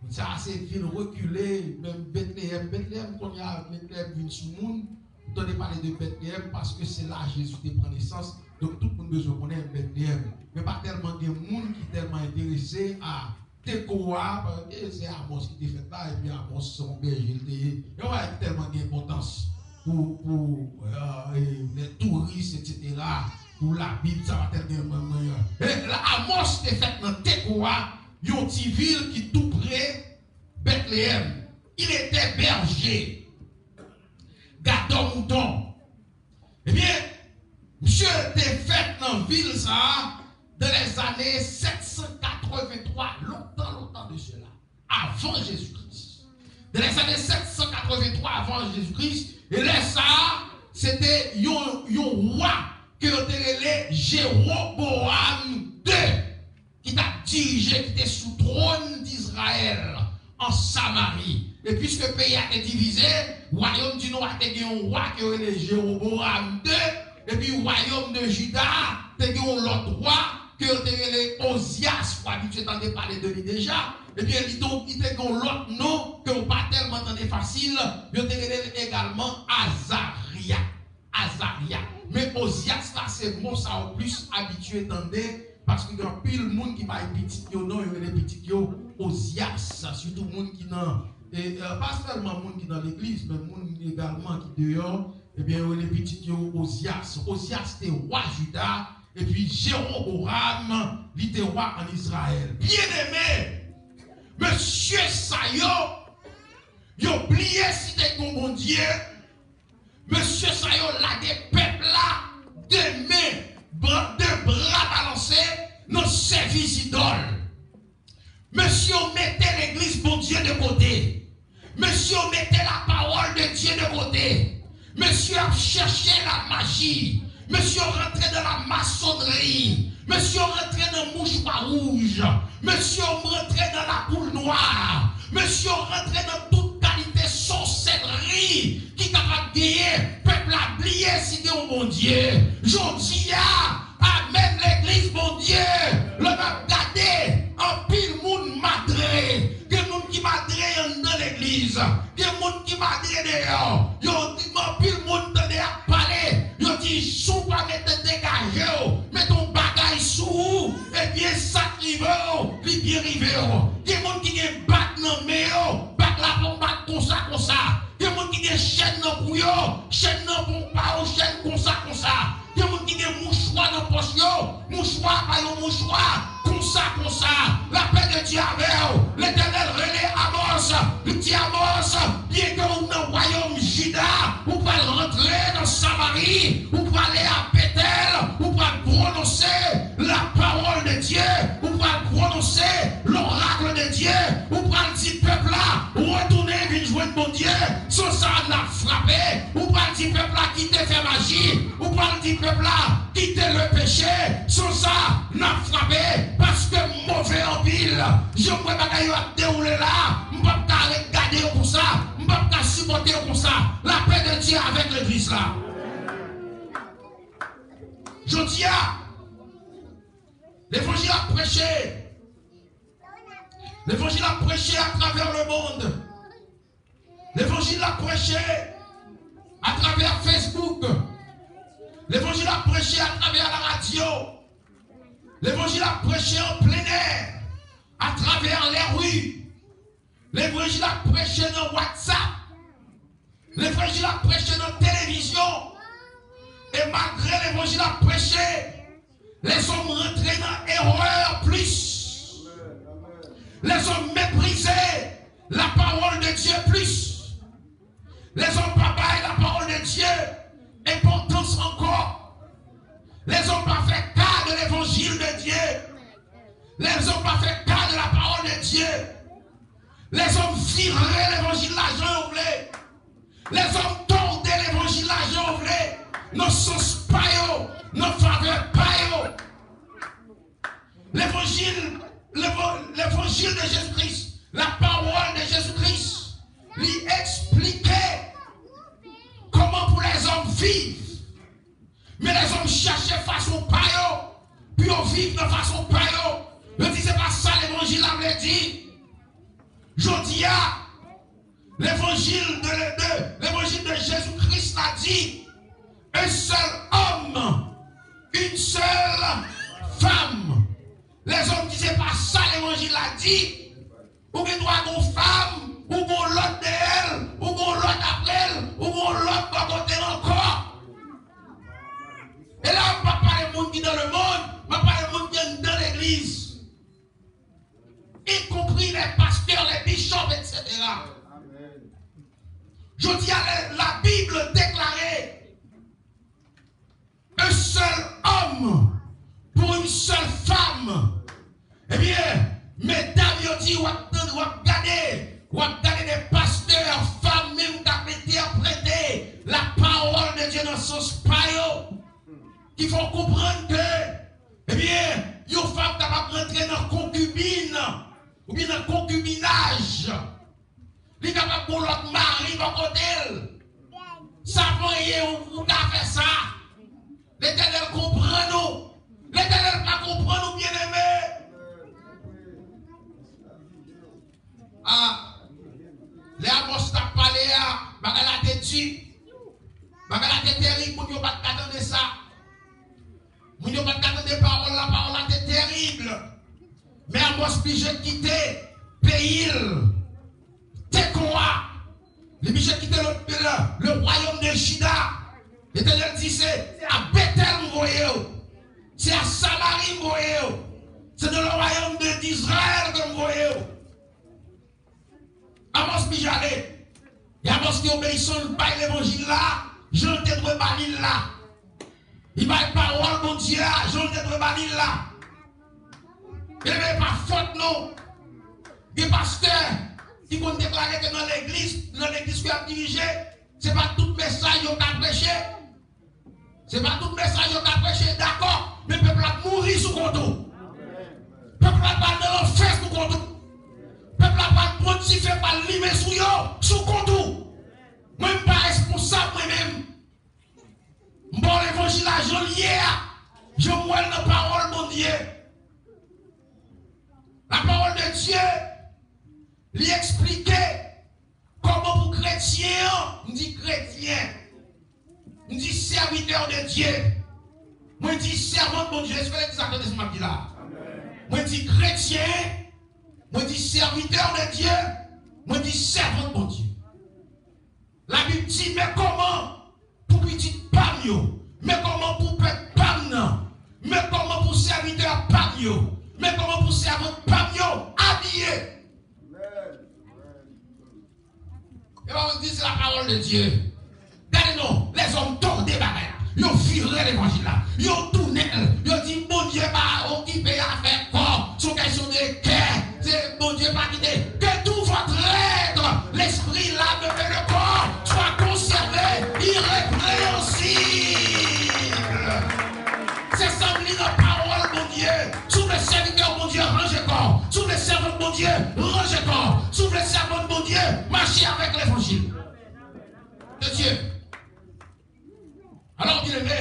Sa a se vil rekile, menm Betleyèm. Betleyèm, kounye a, Betleyèm vin sou moun. Ou tande pale de Betleyèm paske se la Jezi te pran nesans. Donk, tout moun bezwen konnen Betleyèm. Men pa tèlman gen moun ki tèlman enterese a Tekoa, paske se Amòs ki te fèt la, epi Amòs se yon bèje l te ye. E w pa tèlman gen enpòtans pou, pou, euh, e, lè touris, etsetera, pou Labib, sa pa tèlman gen, e, la, Amòs te fèt nan Tekoa, yon ti vil ki tou pre Betleyèm. Il était berger, gardeur mouton. Ebyen, misye te fèt nan vil sa a dans les années sept cent quatre-vingt-trois, lontan, lontan de cela, avan Jezikri. Dans les années sept cent quatre-vingt-trois avant Jésus-Christ, e lè sa a, se te yon, yon wa ke yo te rele Jewoboam de, ki t ap dirije, ki te sou twòn Dizrayèl an Samari. E piske peyi a te divize, wayòm di nò a te gen yon wa ke yo rele Jewoboam de, epi wayòm de Jida te gen yon lòt wa ke yo te rele Ozyas. Ou abitye tande pale de li deja. Ebyen, li donk, li te gen yon lòt non ke w pa tèlman tande fasil. Yo te rele l egalman Azarya. Azarya. Men Ozyas la, se mo sa yo plis abitye tande, paske gen anpil moun ki bay pitit yo non, yo rele pitit yo Ozyas, sitou moun ki nan, e, e, pa sèlman moun ki nan legliz, men moun egalman ki deyò, ebyen, yo rele pitit yo Ozyas. Ozyas te wa Jida, epi Jewoboam, li te wa ann Izrayèl. Byeneme, mesye sa yo, yo bliye si te gen yon Bondye, mesye sa yo lage pèp la de men, bra, de bra balanse nan sèvis idòl. Mesye yo mete legliz Bondye de kote. Mesye yo mete la parole de Dieu de kote. Mesye yo ap chèche la maji. Mesye yo rantre nan la masonri. Mesye yo rantre nan mouchwa wouj. Mesye yo rantre nan lapoul nwa. Mesye yo rantre nan tout kalite sòsèlri ki kapab genyen. Pèp la bliye si gen yon Bondye. Jodi a, amèn, legliz Bondye, lè n ap gade, anpil moun madre. Gen moun ki madre anndan legliz. Gen moun ki madre deyò. Yo di, anpil moun tande ap pale. Yo di, si w pa mete degaje w, mete yon bagay sou ou, ebyen, sa k rive w, li byen rive w. Gen moun ki gen bag nan men yo, bag la pa yon bag konsa, konsa. Gen moun ki gen chèn nan kou yo, chèn nan pa yon pa yo, chèn konsa, konsa. Gen moun ki gen mouchwa nan pòch yo, mouchwa pa yon mouchwa, konsa, konsa. Lapè de Dye avè w. Letènèl rele Amòs. Li di Amòs, byenke ou nan wayòm Jida, ou pral rantre nan Samari, ou prale a Betèl, ou pral pwononse la parole de Dieu, ou pral pwononse l'oracle de Dieu, ou pral di pèp la, retounen vin jwenn Bondye, san sa n ap frape, ou pral di pèp la kite fè maji, ou pral di pèp la kite le péché, san sa n ap frape, paske move anpil, jan m wè bagay yo ap dewoule la, m p ap ka ret gade yo konsa, m p ap ka sipòte yo konsa, lapè de Dye avèk legliz la. Jodi a, levanjil ap preche. Levanjil ap preche atravè lemonn. Levanjil ap preche atravè Facebook. Levanjil ap preche atravè laradyo. Levanjil ap preche an plenè, atravè lari. Levanjil ap preche nan WhatsApp. Levanjil ap preche nan televizyon. E malgre levanjil ap preche, lèzòm rantre nan erè plis. Lèzòm meprize la parole de Dieu plis. Lèzòm pa bay la parole de Dieu enpòtans ankò. Lèzòm pa fè ka de levanjil de Dieu. Lèzòm pa fè ka de la parole de Dieu. Lèzòm vire levanjil la jan yo vle. Lèzòm tòde levanjil la jan yo vle, nan sans pa yo, nan favè pa yo. Levanjil, levo- levanjil de Jezi Kris, la parole de Jésus-Christ, li eksplike kòman pou lèzòm viv. Men lèzòm chache fason pa yo pou yo viv nan fason pa yo. Yo di se pa sa levanjil la vle di. Jodi a, levanjil de, de, levanjil de Jezi Kris la di, un seul homme, une seule femme. Lèzòm di se pa sa levanjil la di. Ou gen dwa gen yon fanm, ou gen yon lòt dèyè l, ou gen yon lòt apre l, ou gen yon lòt bò kote l ankò. E la, m p ap pale moun ki dans le monde, m ap pale moun ki anndan legliz. Y compris les pasteurs, les bishops, et cetera. Jodi a, la, la Bib deklare un seul homme pour une seule femme. Ebyen, medam yo di, w ap tande, w ap gade, w ap gade de pastè, fanm menm k ap entèprete la pawòl de Dye nan sans pa yo, ki fè w konprann ke, ebyen, yon fanm kapab rantre nan konkibin, oubyen nan konkibinaj. Li kapab gon lòt mari bò kote l. Sa pa anyen, ou, ou ka fè sa. Letènèl konprann ou. Letènèl pa konprann ou, byeneme. A, lè Amòs t ap pale a, bagay la te di. Bagay la te terib, moun yo pa t ka tande sa. Moun yo pa t ka tande pawòl la, pawòl la te terib. Men Amòs blije kite peyi l, Tekòa. Li blije kite le, le, le wayòm de Jida. Letènèl di, se a Betèl m voye w. Se a Samari m voye w. Se dans le royaume de, d'Israël ke m voye w. Amòs blije ale. E Amòs te obeyisan, l bay levanjil la, jan l te dwe ba li l la. Li bay pawòl Bondye a, jan l te dwe ba li l la. Ebyen, pa fòt nou. Gen pastè ki konn deklare ke nan legliz, nan legliz ke y ap dirije, se pa tout mesaj yo ka preche. Se pa tout mesaj yo ka preche, dakò, men pèp la ap mouri sou kont ou. Pèp la pral nan lanfè sou kont ou. Pèp la pral pran dife, pral limen sou yo, sou kont ou. Mwen, m pa responsab mwen menm. M ba w levanjil la jan l ye a, jan m wè l nan pawòl Bondye. La parole de Dieu, li eksplike kòman pou kretyen an, m di kretyen, m di serviteur de Dieu, mwen di sèvant Bondye. Èske legliz la tande sa m ap di la? Mwen di kretyen, mwen di serviteur de Dieu, mwen di sèvant Bondye. Labib di, men kòman pou pitit pa m yo, men kòman pou pèp pa m nan, men kòman pou sèvitè pa m yo, men kòman pou sèvant pa m yo abiye. E pa w di se la parole de Dieu. Gade non, lèzòm tòde bagay la. Yo vire levanjil la. Yo tounen l. Yo di Bondye pa okipe afè kò. Se yon kesyon de kè. Se Bondye pa kite. Que tout votre être, l'esprit, l'âme et le corps, soit conservé irrépréhensible. Se sa m li nan pawòl Bondye. Si w vle sèvitè Bondye, ranje kò w. Si w vle sèvant Bondye, ranje kò w. Si w vle sèvant Bondye, mache avèk levanjil de Dye. Alò, byeneme,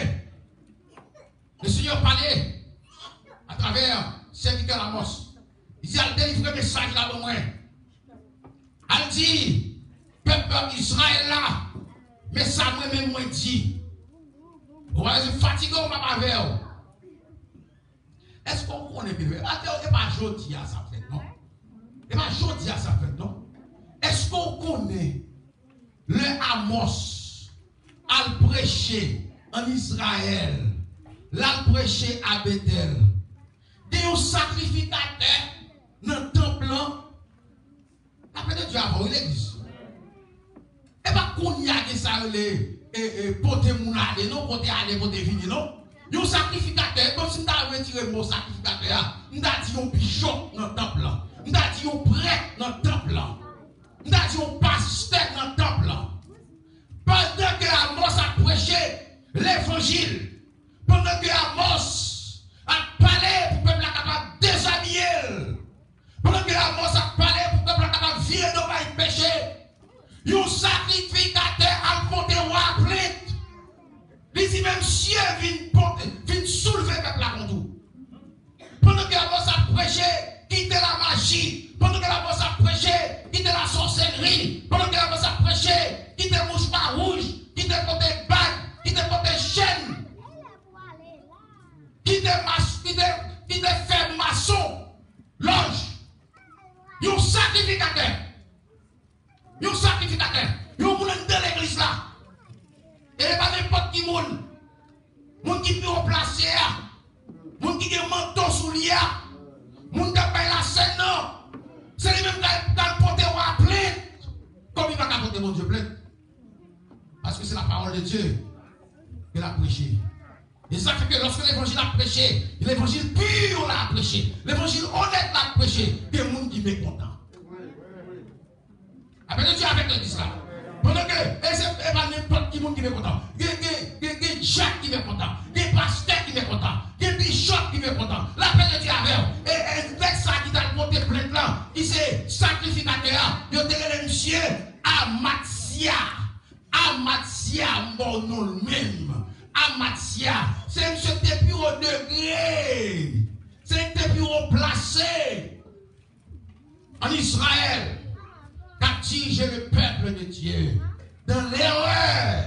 le Senyè pale atravè sèvitè Amòs. Li di, al delivre mesaj la ban mwen. Al di pèp Izrayèl la, men sa mwen menm mwen di. Ou pa bezwen fatige w, m ap avè w. Èske w konnen, byeneme, atè, e pa jodi a sa fèt, non? E pa jodi a sa fèt, non? Èske w konnen lè Amòs al preche ann Izrayèl, l al preche a Betèl, gen yon sakrifikatè nan tanp lan. Lapè de Dye avè w, wi, legliz. E pa kounye a gen sa yo rele, e, e, pote moun ale, non, pote ale, pote vini, non. Yon sakrifikatè, e kòmsi m ta retire mo sakrifikatè a, m ta di yon bishop nan tanp lan, m ta di yon prèt nan tanp lan, m ta di yon pastè nan tanp lan. Pandan ke Amòs ap preche levanjil, pandan ke Amòs ap pale pou pèp la kapab dezabiye l, pandan ke Amòs ap pale pou pèp la kapab vire do bay peche, yon sakrifikatè al pote wa a plent. Li di, men msye vin preche, kite lamaji. Pandan ke lapòs ap preche, kite lasòsèri. Pandan ke lapòs ap preche, kite mouchwa wouj, kite pote bag, kite pote chèn, kite mas, kite, kite fè mason, lòj. Yon sakrifikatè. Yon sakrifikatè. Yon moun anndan legliz la. E pa nenpòt ki moun. Moun ki pi wo plase a. Moun ki gen manto sou li a. Moun k ap bay lasèn nan. Se li menm k al, k al pote wa plent. Kòm li pa ka pote Bondye plent. Paske se la parole de Dieu ke l ap preche. E sa fè ke lòske levanjil ap preche, levanjil pi la ap preche, levanjil onèt la ap preche, gen moun ki mekontan. Lapè de Dye avèk legliz la. Pandan ke, e se, e pa nenpòt ki moun ki mekontan. Gen, gen, gen, gen dyak ki mekontan. Gen pastè ki mekontan. Gen bishòp ki mekontan. Lapè de Dye avè w. E, e nèg sa ki t al pote plent lan, ki se sakrifikatè a, yo te rele misye Amatsya. Amatsya, m ba w non l menm. Amatsya, se misye ki te pi wo degre. Se li ki te pi wo plase. An Izrayèl, k ap dirije le peuple de Dieu dans l'erreur,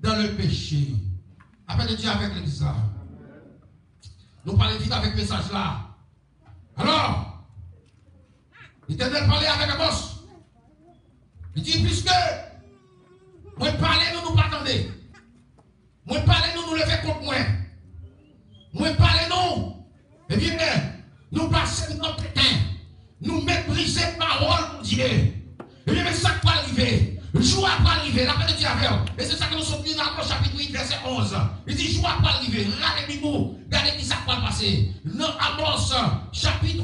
dans le péché. Lapè de Dye avèk legliz la. Nou pale vit avèk mesaj la. Alò, Letènèl pale avèk Amòs. Li di, piske mwen pale nou, nou pa tande. Mwen pale nou, nou leve kont mwen. Mwen pale nou, ebyen, nou pase m nan tenten. Nou meprize pawòl Bondye. Ebyen, men sa k pral rive. Jou a pral rive. Lapè de Dye avè w. E se sa ke nou sot li nan Amòs chapit uit, vèsè onz. Li di, jou a pral rive. Rale bib ou. Gade ki sa k pral pase. Nan Amòs, chapit,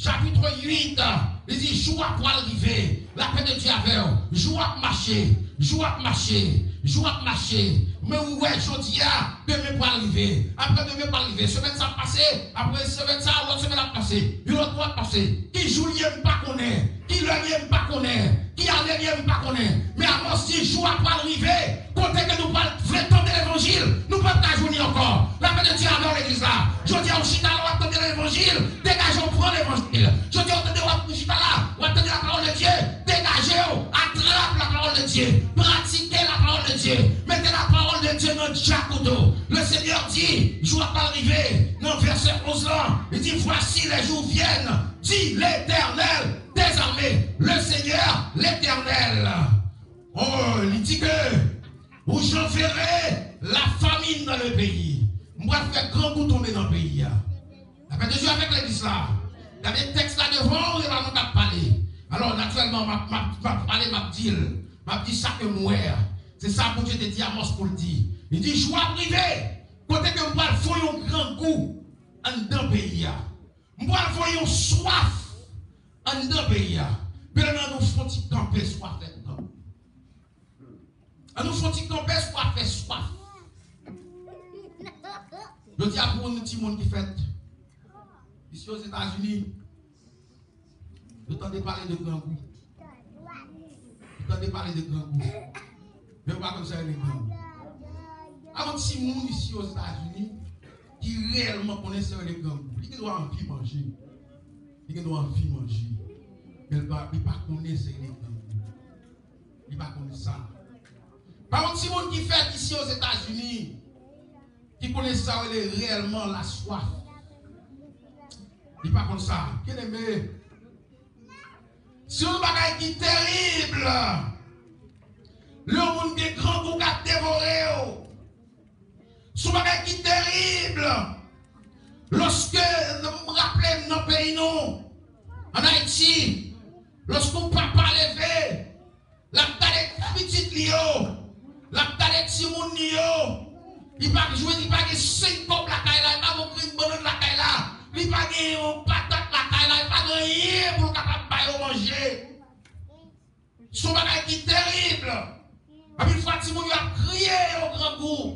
chapit uit, li di, jou a pral rive. Lapè de Dye avè w. Jou ap mache, jou ap mache, jou ap mache. Men ou wè jodi a, demen pral rive. Apre demen pral rive. Semèn sa ap pase, apre semèn sa, lòt semèn ap pase. Yon lòt mwa ap pase. Ki jou l ye, m pa konnen. Ki lè l ye, m pa konnen. Ki ane l ye, m pa konnen. Men Amòs di, jou a pral rive. Kote ke nou pral vle tande levanjil, nou p ap ka jwenn li ankò. Lapè de Dye avè w, legliz la. Jodi a, ou chita la, w ap tande levanjil, degaje w, pran levanjil. Jodi a, ou tande, w ap, ou chita la, w ap tande la parole de Dieu, degaje w, atrap la parole de Dieu, pratike la parole de Dieu, mete la parole de Dieu nan djak ou tou. Le Seigneur dit, jou ap pral rive, nan vèsè onz lan, li di, voici les jours viennent, dit l'Éternel des armées, le Seigneur l'Éternel. Oh, li di ke, ou j'enverrai la famine dans le pays. M pral fè grangou tonbe nan peyi a. Lapè de Dye avèk legliz la. Gade tèks la devan w, e pa mwen k ap pale. Alò, natirèlman, m ap, m ap, m ap pale, m ap di l. M ap di sa ke m wè a. Se sa Bondye te di Amòs pou l di. Li di, jou ap rive, kote ke m pral fè yon grangou anndan peyi a. M pral voye yon swaf anndan peyi a. Bèl, ann nou fè yon ti kanpe sou afè grangou. Ann nou fè yon ti kanpe sou afè swaf. Jodi a, pou yon timoun ki fèt isi Ozetazini, yo tande pale de grangou. Yo tande pale de grangou. Men yo pa konn sa rele grangou. Pa yon timoun isi Ozetazini ki reyèlman konnen sa rele grangou. Li gen dwa anvi manje. Li gen dwa anvi manje. Men li pa, li pa konnen sa rele grangou. Li pa konnen sa. Pa yon timoun ki fèt isi Ozetazini ki konnen sa rele reyèlman laswaf. Li pa konn sa. Byeneme, se yon bagay ki terib lè yon moun gen grangou k ap devore w. Se yon bagay ki terib. Lòske, m raple m nan peyi nou, ann Ayiti, lòske yon papa leve, l ap gade pitit li yo, l ap gade timoun li yo, li pa jwenn, li pa gen senk kòb lakay la, li pa gen yon grenn bannann lakay la, li pa gen yon patat lakay la, li pa gen anyen pou l kapab ba yo manje. Se yon bagay ki terib. Anpil fwa, timoun yo ap kriye yo grangou.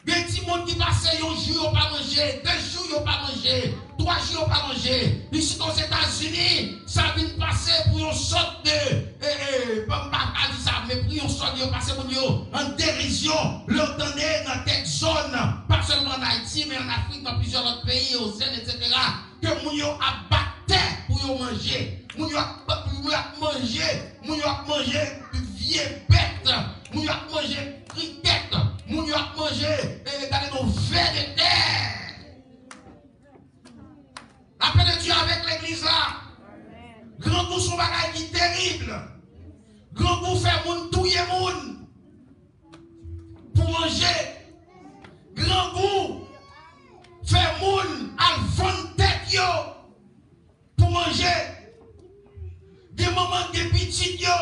Gen timoun ki pase yon jou yo pa manje, de jou yo pa manje, twa jou yo pa manje. Isit Ozetazini, sa vin pase pou yon sòt de, e, e, pa, m pa ka di sa, men pou yon sòt yo pase moun yo an derizyon. Lè w tande nan kèk zòn, pa sèlman ann Ayiti, men ann Afrik, nan plizyè lòt peyi, Ozend, etsetera. ke moun yo ap bat tè pou yo manje. Moun yo ap, moun yo ap manje, moun yo ap manje vye bèt, moun yo ap manje krikèt, moun yo ap manje, eh, gade non, vè de tè. Lapè de Dye avèk legliz la. Grangou se yon bagay ki terib. Grangou fè moun touye moun pou manje. Grangou fè moun al vann tèt yo pou manje. Gen manman k gen pitit yo.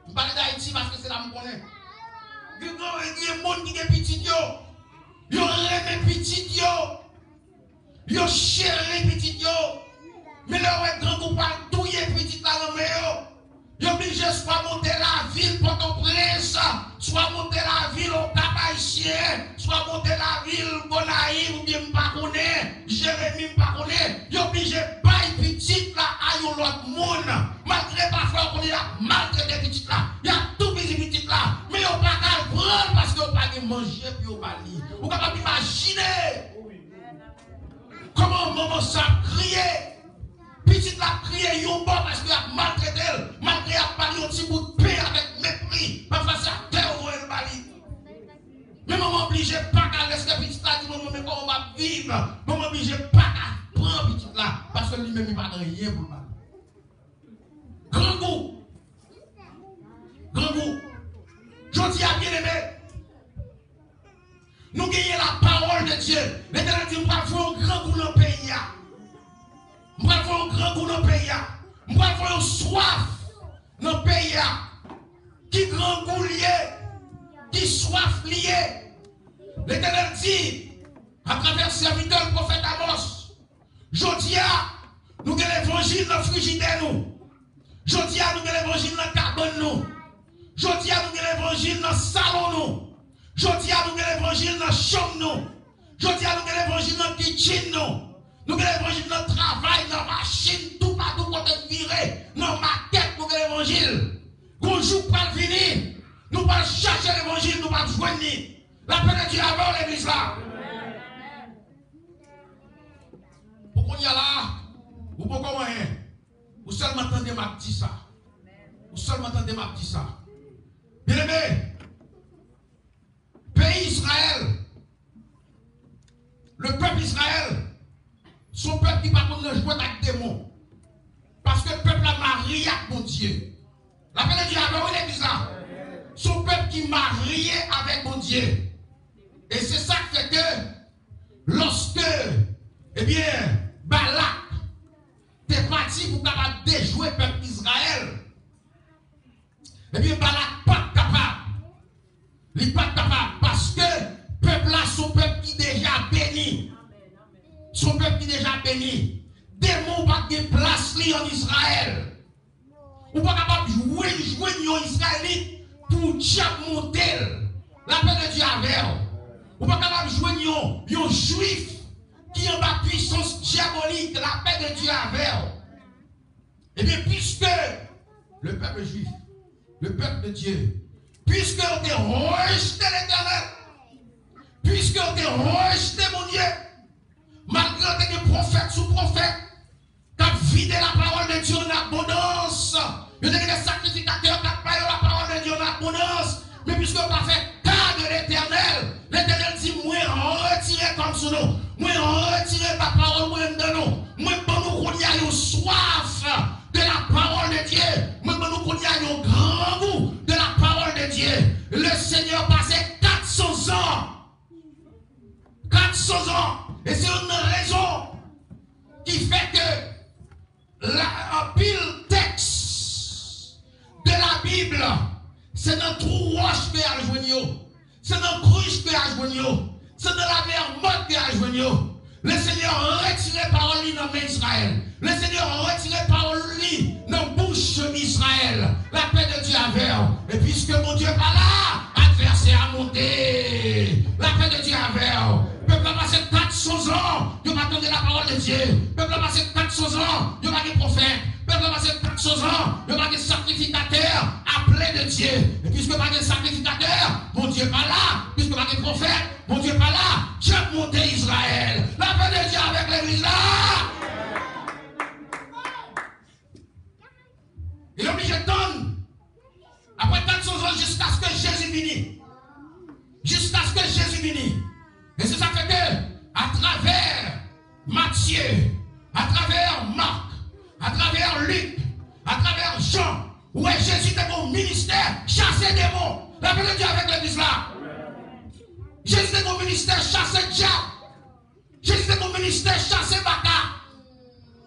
M pale d Ayiti paske se la m konnen. Gen, gen, gen moun ki gen pitit yo. Yo renmen pitit yo. Yo cheri pitit yo. Men lè yo wè grangou pral touye pitit la nan men yo, yo blije swa monte lavil Pòtoprens, swa monte lavil Okap Ayisyen, swa monte lavil Gonayiv oubyen m pa konnen, Jeremi m pa konnen. Yo blije bay pitit la a yon lòt moun. Malgre pafwa yo konnen y ap maltrete pitit la, y ap toupizi pitit la, men yo pa ka al pran l paske yo pa gen manje pou yo ba li. Ou kapab imajine kòman manman sa ap kriye. Pitit la ap kriye yon bò paske y ap maltrete l, malgre y ap ba li yon ti bout pen avèk mepri. Pafwa se atè yo voye l ba li. Men manman oblije pa ka, lèske pitit la di manman, men kòman m ap viv? Manman oblije pa ka pran pitit la paske li menm li pa gen anyen pou l ba li. Grangou. Grangou. Jodi a, byeneme, nou genyen lapawòl de Dye. Letènèl di, m pral voye yon grangou nan peyi a. M pral voye yon grangou nan peyi a. M pral voye yon swaf nan peyi a. Ki grangou li ye? Ki swaf li ye? Letènèl di, atravè sèvitè l, pwofèt Amòs, jodi a, nou gen levanjil nan frijidè nou. Jodi a, nou gen levanjil nan kabann nou. Jodi a, nou gen levanjil nan salon nou. Jodi a, nou gen levanjil nan chanm nou. Jodi a, nou gen levanjil nan kitchen nou. Nou gen levanjil nan travay, nan machin, toupatou kote n vire, nan makèt, nou gen levanjil. Gon jou k pral vini, nou pral chache levanjil, nou pral jwenn li. Lapè de Dye avè w, legliz la. Pou kounye a la, ou poko anyen. Ou sèlman tande m ap di sa. Ou sèlman tande m ap di sa. Byeneme, peyi Izrayèl, le pèp Izrayèl, se yon pèp ki pa konn nan jwèt ak demon. Paske pèp la marye ak Bondye. Lapè de Dye avè w, legliz la. Se yon pèp ki marye avèk Bondye. E se sa k fè ke lòske, ebyen, Balak te pati pou kapab dejwe pèp Izrayèl, ebyen, Balak pa t kapab. Li pa t kapab paske pèp la se yon pèp ki deja beni. Se yon pèp ki deja beni. Demon pa t gen plas li ann Izrayèl. Ou pa kapab jwenn, jwenn yon Izrayelit pou dyab monte l. Lapè de Dye avè w. Ou pa kapab jwenn yon, yon Jwif ki anba pwisans dyabolik. Lapè de Dye avè w. Ebyen, puisque le peuple juif, le peuple de Dieu, puisque yo te rejte Letènèl, puisque yo te rejte Bondye, malgre yo te gen pwofèt sou pwofèt k ap vide la parole de Dieu en abondance, yo te gen de sakrifikatè k ap ba yo la parole de Dieu en abondance, men piske yo pa fè ka de Letènèl, Letènèl di, mwen retire kò m sou nou. Mwen retire pa pawòl mwen anndan nou. Mwen ban nou kounye a yon swaf de la parole de Dieu. Mwen ban nou kounye a yon grangou de la parole de Dieu. Le Seigneur pase kat san zan. Kat san zan. E se youn nan rezon ki fè ke la, anpil tèks de la Bib, se nan twou wòch ke y al jwenn yo. Se nan krich ke y al jwenn yo. Se nan lamè mòt ke y al jwenn yo. Le Seigneur retire pawòl li nan men Izrayèl. Le Seigneur retire pawòl li nan bouch Izrayèl. Lapè de Dye avè w. E piske Bondye pa la, advèsè a monte. Lapè de Dye avè w. Pèp la pase kat san zan, yo pa tande la parole de Dieu. Pèp la pase kat san zan, yo pa gen pwofèt. Pèp la pase kat san zan, yo pa gen sakrifikatè aple de Dye. E piske pa gen sakrifikatè, Bondye pa la. Piske pa gen pwofèt, Bondye pa la. Dyab monte Izrayèl. Lapè de Dye avèk legliz la. Matye, atravè Mak, atravè Lik, atravè Jan, ou wè Jezi te gen yon ministè chase demon. Lapè de Dye avèk legliz la. Jezi te gen yon ministè chase dyab. Jezi te gen yon ministè chase baka.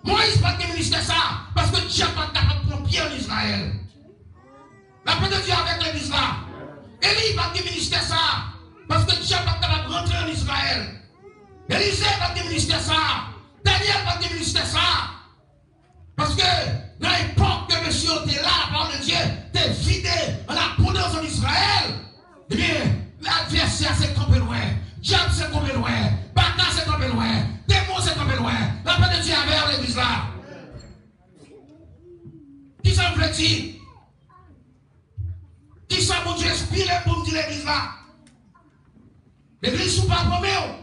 Moyiz pa t gen ministè sa a, paske dyab pa t kapab pran pye ann Izrayèl. Lapè de Dye avèk legliz la. Eli pa t gen ministè sa a, paske dyab pa t kapab rantre ann Izrayèl. Elize pa t gen ministè sa a. Danyèl pa t gen ministè sa a. Paske nan epòk ke mesye yo te la, lapawòl de Dye te vide ann abondans ann Izrayèl. Ebyen, advèsè a se kanpe lwen, dyab se kanpe lwen, baka se kanpe lwen, demon se kanpe lwen. Lapè de Dye avè w, legliz la. Kisa m vle di? Kisa Bondye enspire m pou m di legliz la? Legliz, si w pa pran men w,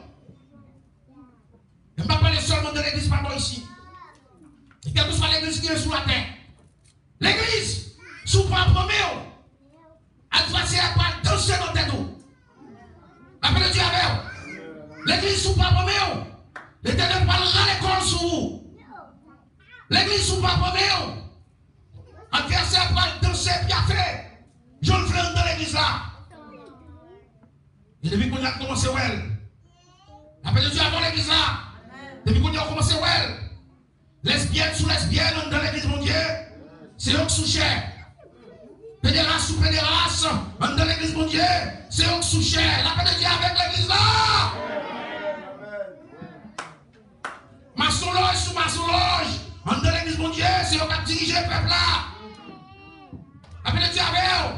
e m pa pale sèlman de legliz pa bò isi. E kèlkeswa legliz ki gen sou latè. Legliz, si w pa pran men w, advèsè a pral danse nan tèt ou. Lapè de Dye avè w. Legliz, si w pa pran men w, Letènèl pral rale kò l sou ou. Legliz, si w pa pran men w, advèsè a pral danse pyafe jan l vle anndan legliz la. E depi kounye a, n kòmanse wè l. Lapè de Dye avè w, legliz la. Depi kounye a, w kòmanse wè l. Lesbyèn sou lesbyèn anndan legliz Bondye, se yo k sou chè. Pederas sou pederas anndan legliz Bondye, se yo k sou chè. Lapè de Dye avèk legliz la. Masonlòj sou masonlòj anndan legliz Bondye, se yo k ap dirije pèp la. Lapè de Dye avè w.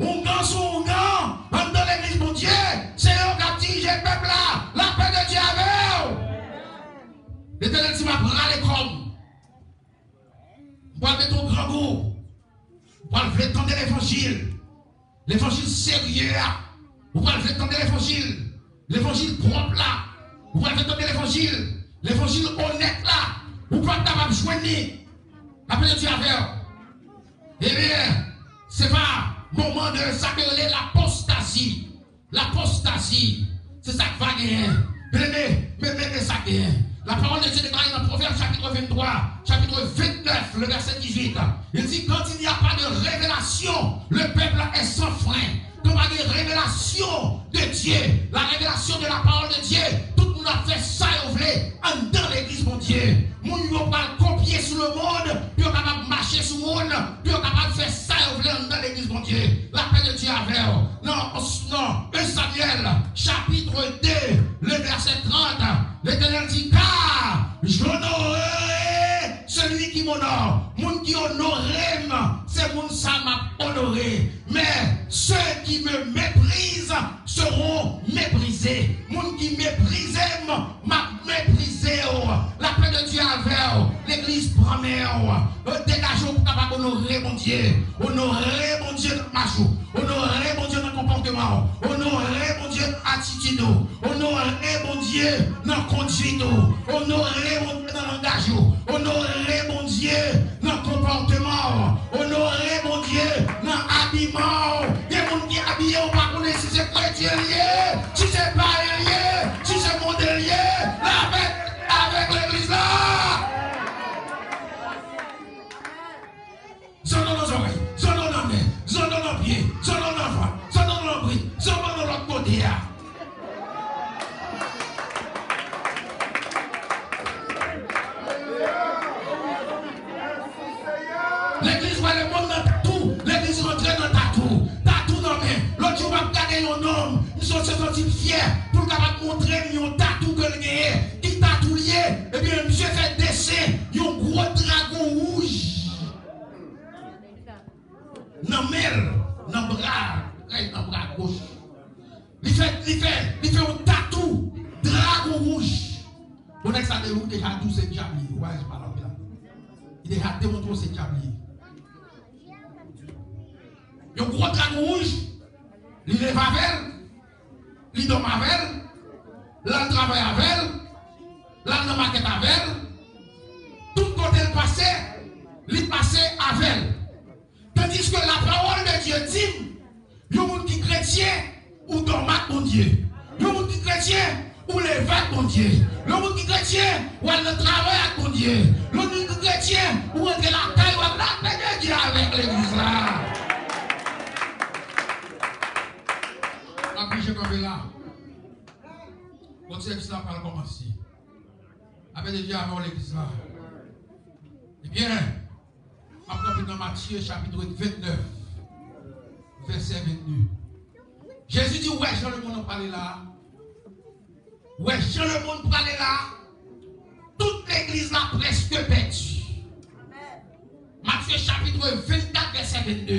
Oungan sou oungan anndan legliz Bondye, se yo k ap dirije pèp la. Lapè de Dye avè w. Letènèl di, m ap rale kò m. M pral mete w grangou. Ou pral vle tande levanjil. Levanjil serye a. Ou pral vle tande levanjil. Levanjil pwòp la. Ou pral vle tande levanjil. Levanjil onèt la. Ou p ap kapab jwenn li. Lapè de Dye avè w. Ebyen, se pa moman de sa ke rele lapostazi. Lapostazi, se sa k va genyen. Byeneme, men, men, men sa k genyen. Lapawòl de Dye deklare nan Pwovèb chapit venntwa, chapit vennèf, le vèsè dizuit. Il dit, quand il n'y a pas de révélation, le peuple est sans frein. Kan pa gen revelasyon de Dye, la révélation de la parole de Dieu, tout moun ap fè sa yo vle anndan legliz Bondye. Moun yo pral kopye sou lemonn pou yo kapab mache sou moun, pou yo kapab fè sa yo vle anndan legliz Bondye. Lapè de Dye avè w. Nan, nan en Samyèl, chapit de, le vèsè trant, Letènèl di, car j'honorerai celui qui m'honore. Moun ki onore m, se moun sa m ap onore. Mais ceux qui me méprisent seront méprisés. Moun ki meprize m, m ap meprize yo. Lapè de Dye avè w. Legliz, pran men w. Degaje w pou w kapab onore Bondye. Onore Bondye nan mach ou. Onore Bondye nan konpòteman w. Onore Bondye nan atitid ou. Onore Bondye nan konduit ou. Onore Bondye nan langaj ou. Onore Bondye nan konpòteman w. Onore Bondye nan abiman w. Gen moun ki abiye, ou pa konnen si se kretyen l ye, si se payen l ye, si se monde l ye. Lapè avèk legliz la. Zanno nan zòrèy, zanno nan men, zanno nan pye, zanno nan vant, zanno nan brit, zanno nan lòt kote a. Legliz wè lemonn nan tatou, legliz rantre nan tatou, tatou nan men. Lòt jou, m ap gade yon nonm, m sot se santi l fyè pou l kapab montre m yon tatou ke l genyen. Ki tatou l ye? Ebyen, misye fè desen yon gwo dragon wouj nan men l, nan bra l, nan bra goch. Li fè, li fè, li fè yon tatou dragon wouj. Bon, nèg sa te, ou deja di w se dyab li ye, ou pa bezwen pale anpil la. Li deja demontre w se dyab li ye. Yon gwo dragon wouj, li leve avè l, li dòmi avè l, l al travay avè l, l al nan makèt avè l, tout kote l pase, li pase avè l. Tandiske lapawòl de Dye di m, yon moun ki kretyen, ou dòmi ak Bondye. Yon moun ki kretyen, Ou leve ak Bondye. Lè w moun ki kretyen, w al nan travay ak Bondye. Lè w moun ki kretyen, ou rantre lakay ou ak lapè de Dye avèk legliz la. M ap oblije kanpe la. Bon, sèvis la pral kòmanse. Lapè de Dye avè w, legliz la. Ebyen, m ap kanpe nan Matye chapit vennèf, vèsè vennde. Jezi di, ou wè jan lemonn nan prale la a? Ou wè jan lemonn prale la a? Tout legliz la prèske pèdi. Matye chapit vennkat, vèsè vennde.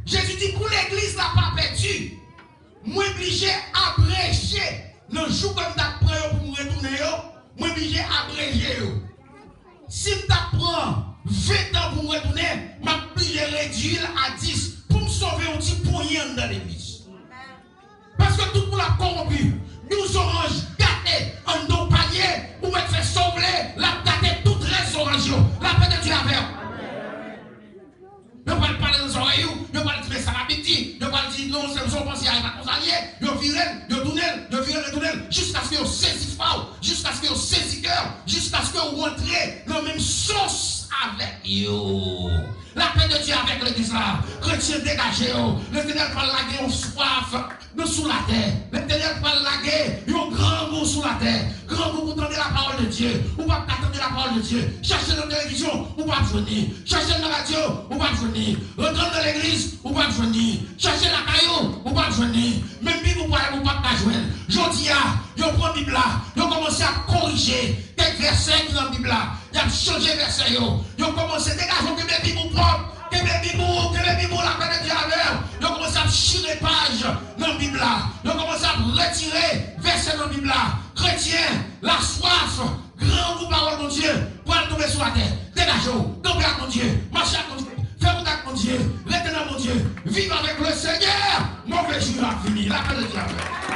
Jezi di, pou legliz la pa pèdi, mwen blije abreje nan jou ke m t ap pran yo pou m retounen yo, mwen blije abreje yo. Si m t ap pran ven tan pou m retounen, m ap blije redui l a dis pou m sove yon ti ponyen anndan legliz. Paske tout moun ap kowonpi. Yon zoranj gate anndan yon panye, ou mèt fè sa w vle, l ap gate tout rès zoranj yo. Lapè de Dye avè w. Yo pral pale nan zòrèy ou, yo pral di, men sa Labib di, yo pral di, non, se sa w panse a, e pa konsa l ye. Yo vire l, yo tounen l, yo vire l, yo tounen l, jiskaske yo sezi fwa w, jiskaske yo sezi kè w, jiskaske w rantre nan menm sos avèk yo. Lapè de Dye avèk legliz la. Kretyen, degaje yo. Letènèl pral lage yon swaf nan sou latè. Letènèl pral lage yon grangou sou latè. Grangou pou tande lapawòl de Dye. Ou p ap ka tande lapawòl de Dye. Chache l nan televizyon, ou p ap jwenn li. Chache l nan radyo, ou p ap jwenn li. Rantre nan legliz, ou p ap jwenn li. Chache lakay ou, ou p ap jwenn li. Menm Bib ou pa, ou p ap ka jwenn. Jodi a, yo pran Bib la, yo kòmanse ap korije kèk vèsè ki nan Bib la. Y ap chanje vèsè yo. Yo kòmanse degaje w, kenbe Bib ou pwòp. Kenbe Bib ou, kenbe Bib ou, lapè de Dye avè w. Yo kòmanse ap chire paj nan Bib la. Yo kòmanse ap retire vèsè nan Bib la. Kretyen, laswaf, grangou pawòl Bondye pral tonbe sou latè. Degaje w, kanpe ak Bondye, mache ak Bondye, fè wout ak Bondye, rete nan Bondye, viv avèk Lesenyè. Move jou yo ap vini. Lapè de Dye avè w.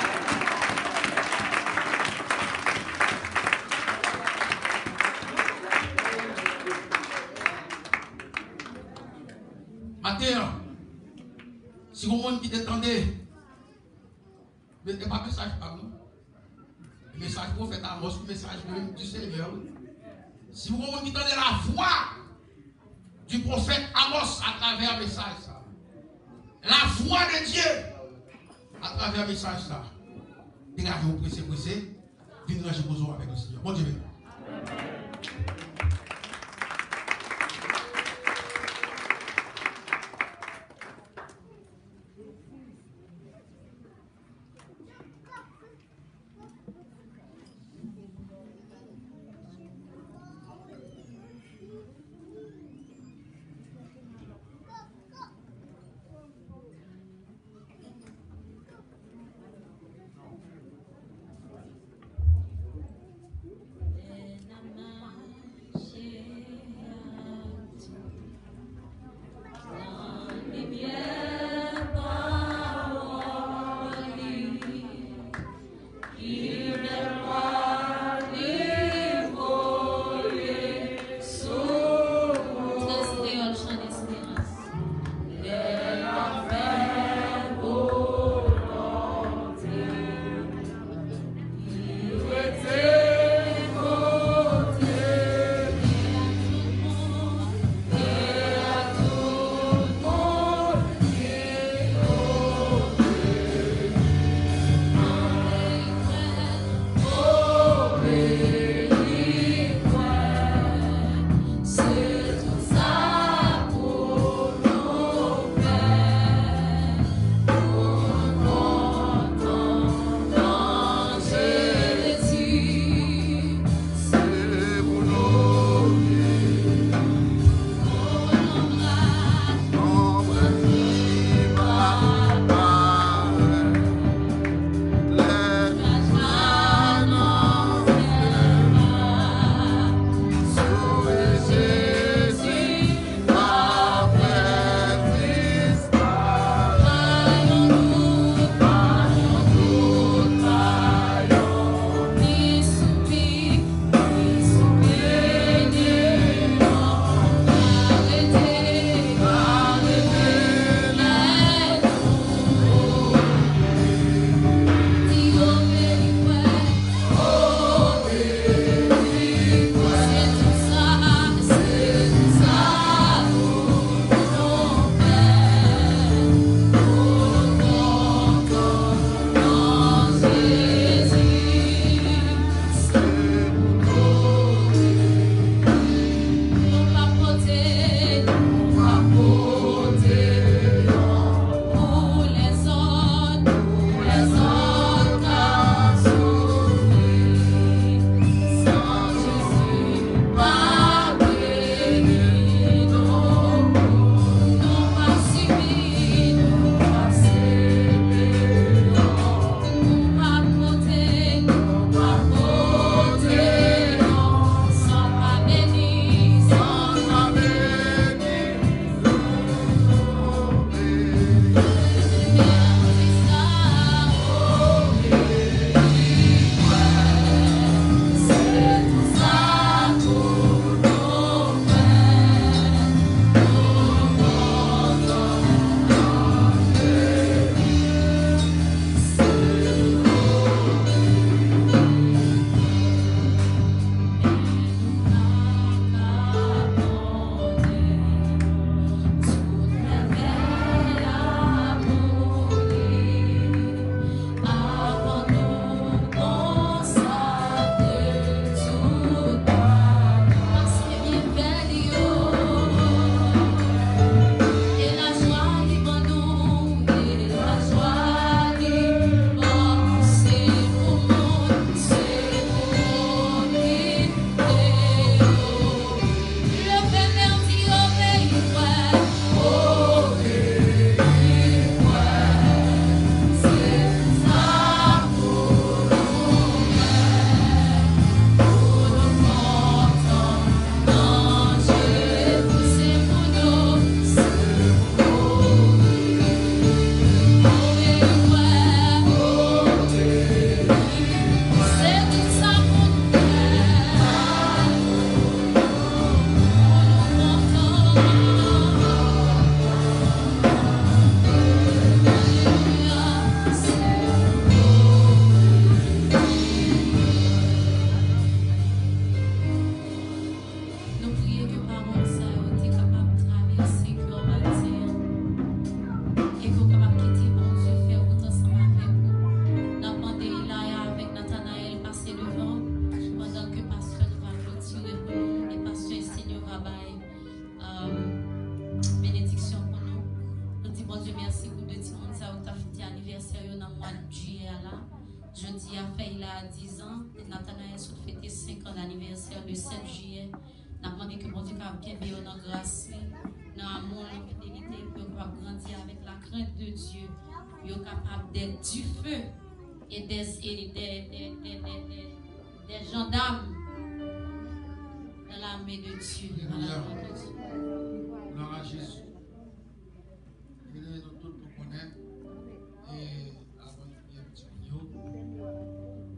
Maten an, si yon moun ki te tande, men e pa mesaj pa m, non. Mesaj pwofèt Amòs, mesaj menm di Senyè, wi. Si yon moun ki tande la vwa di pwofèt Amòs atravè mesaj sa, la vwa de Dye atravè mesaj sa, degaje w prese, prese, vin ranje koze w avèk Lesenyè. Bondye beni. Anivèsè le sèt jiyè. N ap mande ke Bondye ka kenbe yo nan gras li, nan amou l, nan fidelite, pou yo kapab grandi avèk la krent de Dye, pou yo kapab d'être du feu et des, et des, des, des, des, des, des gendarmes dans l'armée de Dieu, dans la gloire de Dieu. Glwa a Jezi. Beni nou tout nou konnen. E avan nou priye pou timoun yo,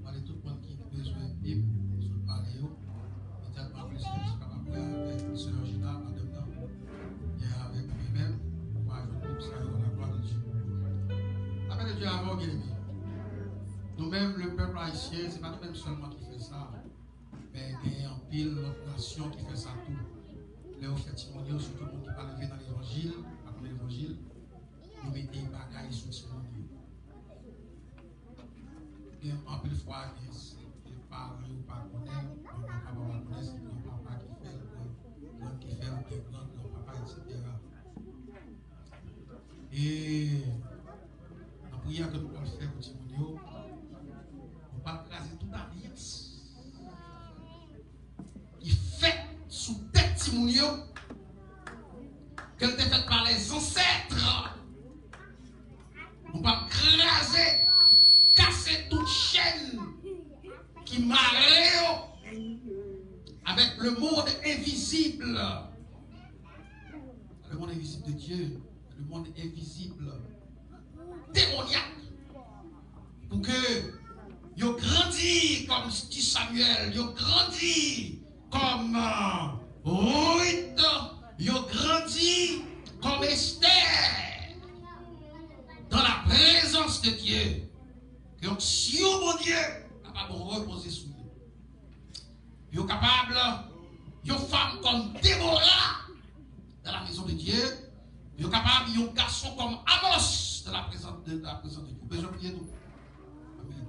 mande tout moun ki bezwen Bib, sot pale yo, imedyatman apre sèvis, kapab wè avèk sè Gina, madanm nan, byen avèk mwen menm, pou ajoute Bib sa yo nan la gloire de Dieu. Lapè de Dye avè w, byeneme. Nou menm, le pèp ayisyen, se pa nou menm sèlman ki fè sa. Men gen anpil lòt nasyon ki fè sa tou. Lè yo fè timoun yo, sitou moun ki pa leve nan levanjil, pa konn levanjil, yo mete bagay sou timoun yo. Gen anpil fwa, gen, gen paran yo pa konnen, manman papa pa konnen, se granpapa ki fè l, gran, grann ki fè l, oubyen gran granpapa, etsetera. E nan priyè ke nou pral fè pou timoun yo, nou pral kraze tout alyans ki fèt sou tèt timoun yo, ke l te fèt pa lèzansèt. Nou pral kraze, kase tout chèn ki mare yo avèk le monde invisible. Le monde invisible de Dieu, le monde invisible demonyak, pou ke yo grandi kòm ti Samuel, yo grandi kòm, euh, Ruth, yo grandi kòm Esther, dans la présence de Dieu. Ke onksyon Bondye kapab repoze sou yo. Yo kapab yon fanm kòm Debora dans la maison de Dieu. Yo kapab yon gason kòm Amos dans la présence de, dans la présence de Dieu. Bezwen priye tou. Amen.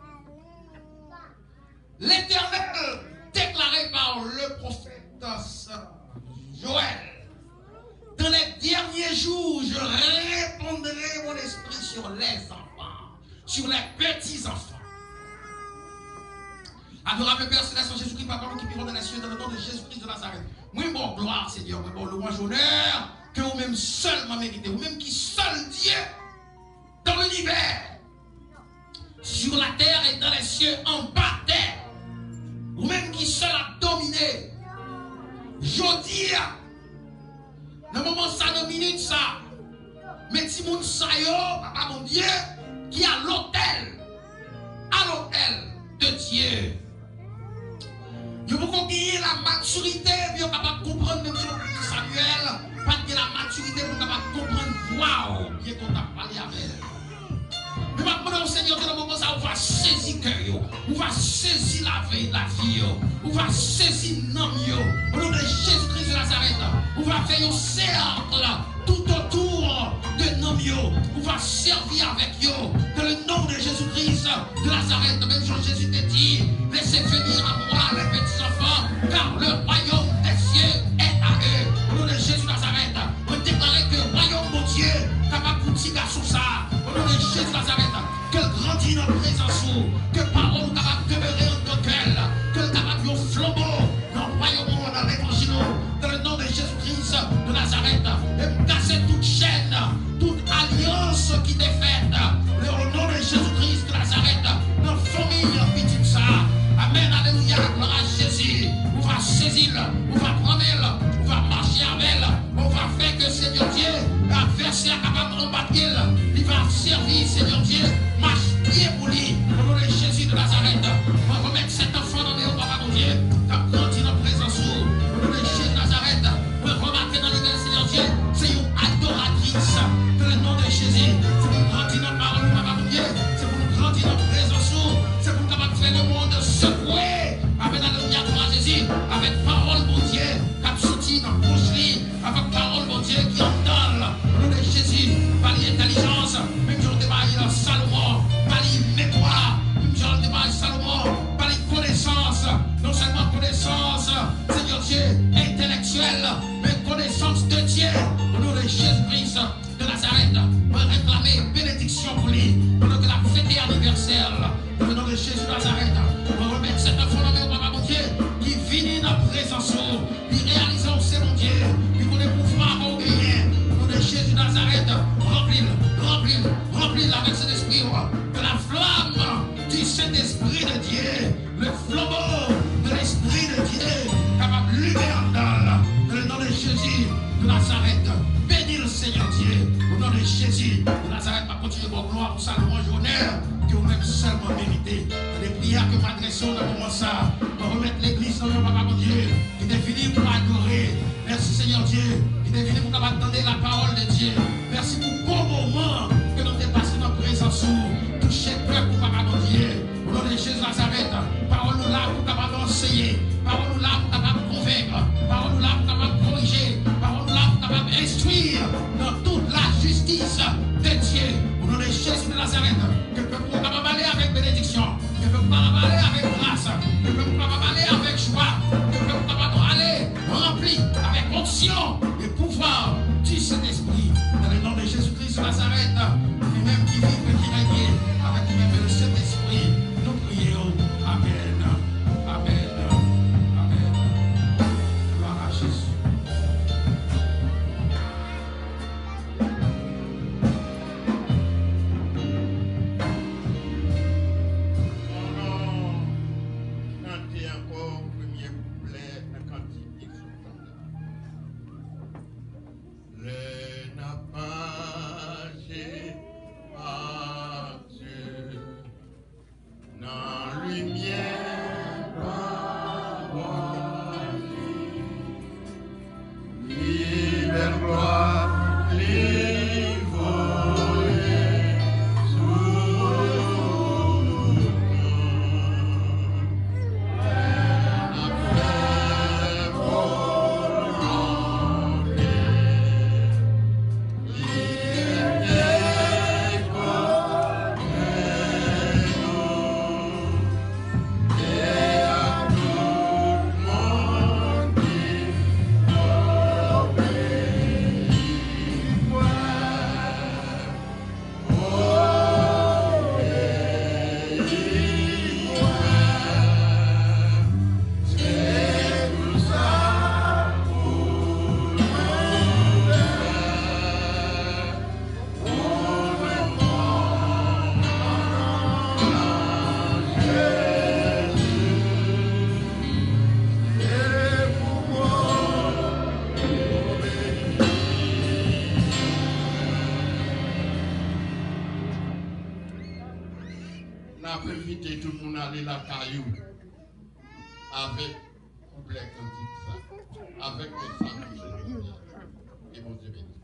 L'Éternel déclaré par le prophète Joël, dans les derniers jours, je répandrai mon esprit sur les enfants, sur les petits-enfants. Adorable Père Céleste, Jezi Kris, Papa nou ki pi wo nan lè sye, dans le nom de Jésus-Christ de Nazareth. Mwen ba w glwa, Senyè, mwen ba w lwanj, onè ke ou menm sèlman merite, ou menm ki sèl Dye dans l'univers, sur la terre et dans les cieux, anba tè. Ou menm ki sèl ap domine. Jodi a, nan moman sa, nan minit sa, men timoun sa yo, Papa Bondye, ki a lotèl, a lotèl de Dye. Yo poko genyen la matirite pou yo kapab konprann, menm jan Samuel pa t gen la matirite pou l kapab konprann vwa w byen ke w t ap pale avè l. Men m ap mande w, Senyè, ke nan moman sa, ou va sezi kè yo, ou va sezi lavi, lavi yo, ou va sezi nanm yo. O non de Jezi Kris de Nazarèt, ou va fè yon sèk tout otou de nanm yo, ou va sèvi avèk yo, dans le nom de Jésus-Christ de Nazareth. Menm jan Jezi te di, laissez venir à moi les petits enfants, car le royaume des cieux est à eux. O non de Jezi Nazarèt, mwen deklare ke wayòm Bondye kapab pou ti gason sa a. O non de Jezi Nazarèt, ke l grandi nan prezans ou, ke pawòl ou kapab demere anndan kè l, ke l kapab yon flanbo nan wayòm ou, nan levanjil ou, dans le nom de Jésus-Christ de Nazareth. E m kase tout chèn, tout alyans ki te fèt, o non de Jezi Kris de Nazareth, nan fanmi pitit sa a. Amèn, alelouya, glwa a Jezi. Ou va sezi l, ou va pran men l, ou va mache avè l, ou va fè ke Senyè Dye, advèsè a kapab anbake l, li va sèvi Senyè Dye mach pye pou li. O non de Jezi de Nazareth, mwen remèt sèt anfan nan men w, Papa Bondye, k ap grandi nan prezans ou. O non de Jezi Nazarèt, mwen remake nan li menm, Senyè Dye, se yon adoratris. Dans le nom de Jésus, se pou n grandi nan pawòl ou, Papa Bondye, se pou n grandi nan prezans ou, se pou n kapab fè lemonn sekwe. Amèn, alelouya, glwa a Jezi, avèk pawòl Bondye k ap soti nan bouch li, avèk pawòl Bondye ki anndan l. O non de Jezi, ba li entèlijans, menm jan w te bay Salomon, ba li memwa, menm jan w te bay Salomon, ba li konesans, non sèlman konesans, Senyè Dye, entèlèktyèl, men konesans de Dye. O non de Jezi Kris de Nazarèt, mwen reklame benediksyon pou li, pandan ke l ap fete anivèsè l. O non de Jezi de Nazarèt, mwen remèt sèt anfan nan men w, Papa Bondye, ki Nazarèt. Beni l, Senyè Dye. O non de Jezi de Nazarèt, m ap kontinye ba w glwa pou sa lwanj, onè ke ou menm sèlman merite. Nan de priyè ke m adrese w nan moman sa, mwen remèt legliz nan men w, Papa Bondye, ki te vini pou adore. Mèsi, Senyè Dye, ki te vini pou kapab tande la parole de Dieu. Mèsi pou bon moman ke nou te pase nan prezans ou. Touche pèp ou, Papa Bondye. O non de Jezi Nazarèt, pawòl ou la pou kapab anseye, pawòl ou la pou kapab konvenk, pawòl ou la pou kapab korije, pawòl ou la pou kapab enstwi nan tout la jistis de Dye. O non de Jezi de Nazarèt, ke pèp ou kapab ale avèk benediksyon, ke pèp ou kapab ale avèk gras, ke pèp ou kapab ale avèk jwa, ke pèp ou kapab ale ranpli avèk onksyon e pouvwa di Sentespri. Nan le non de Jezi Kris Nazarèt, li menm ki viv e ki règne avèk li menm e le Sentespri, nou priye w. Amèn. Amèn. Amèn. Glwa a Jezi. Ann nou chante ankò premye kouplè nan kantik Egzòd trannde. Lè n ap mache ak Dye nan limyè pawòl li, li bèl glwa li voye sou nou. Lè n ap fè volonte N ap envite tout moun ale lakay ou avèk kouplè kantik sa, avèk mesaj Jezi a. Ke Bondye beni.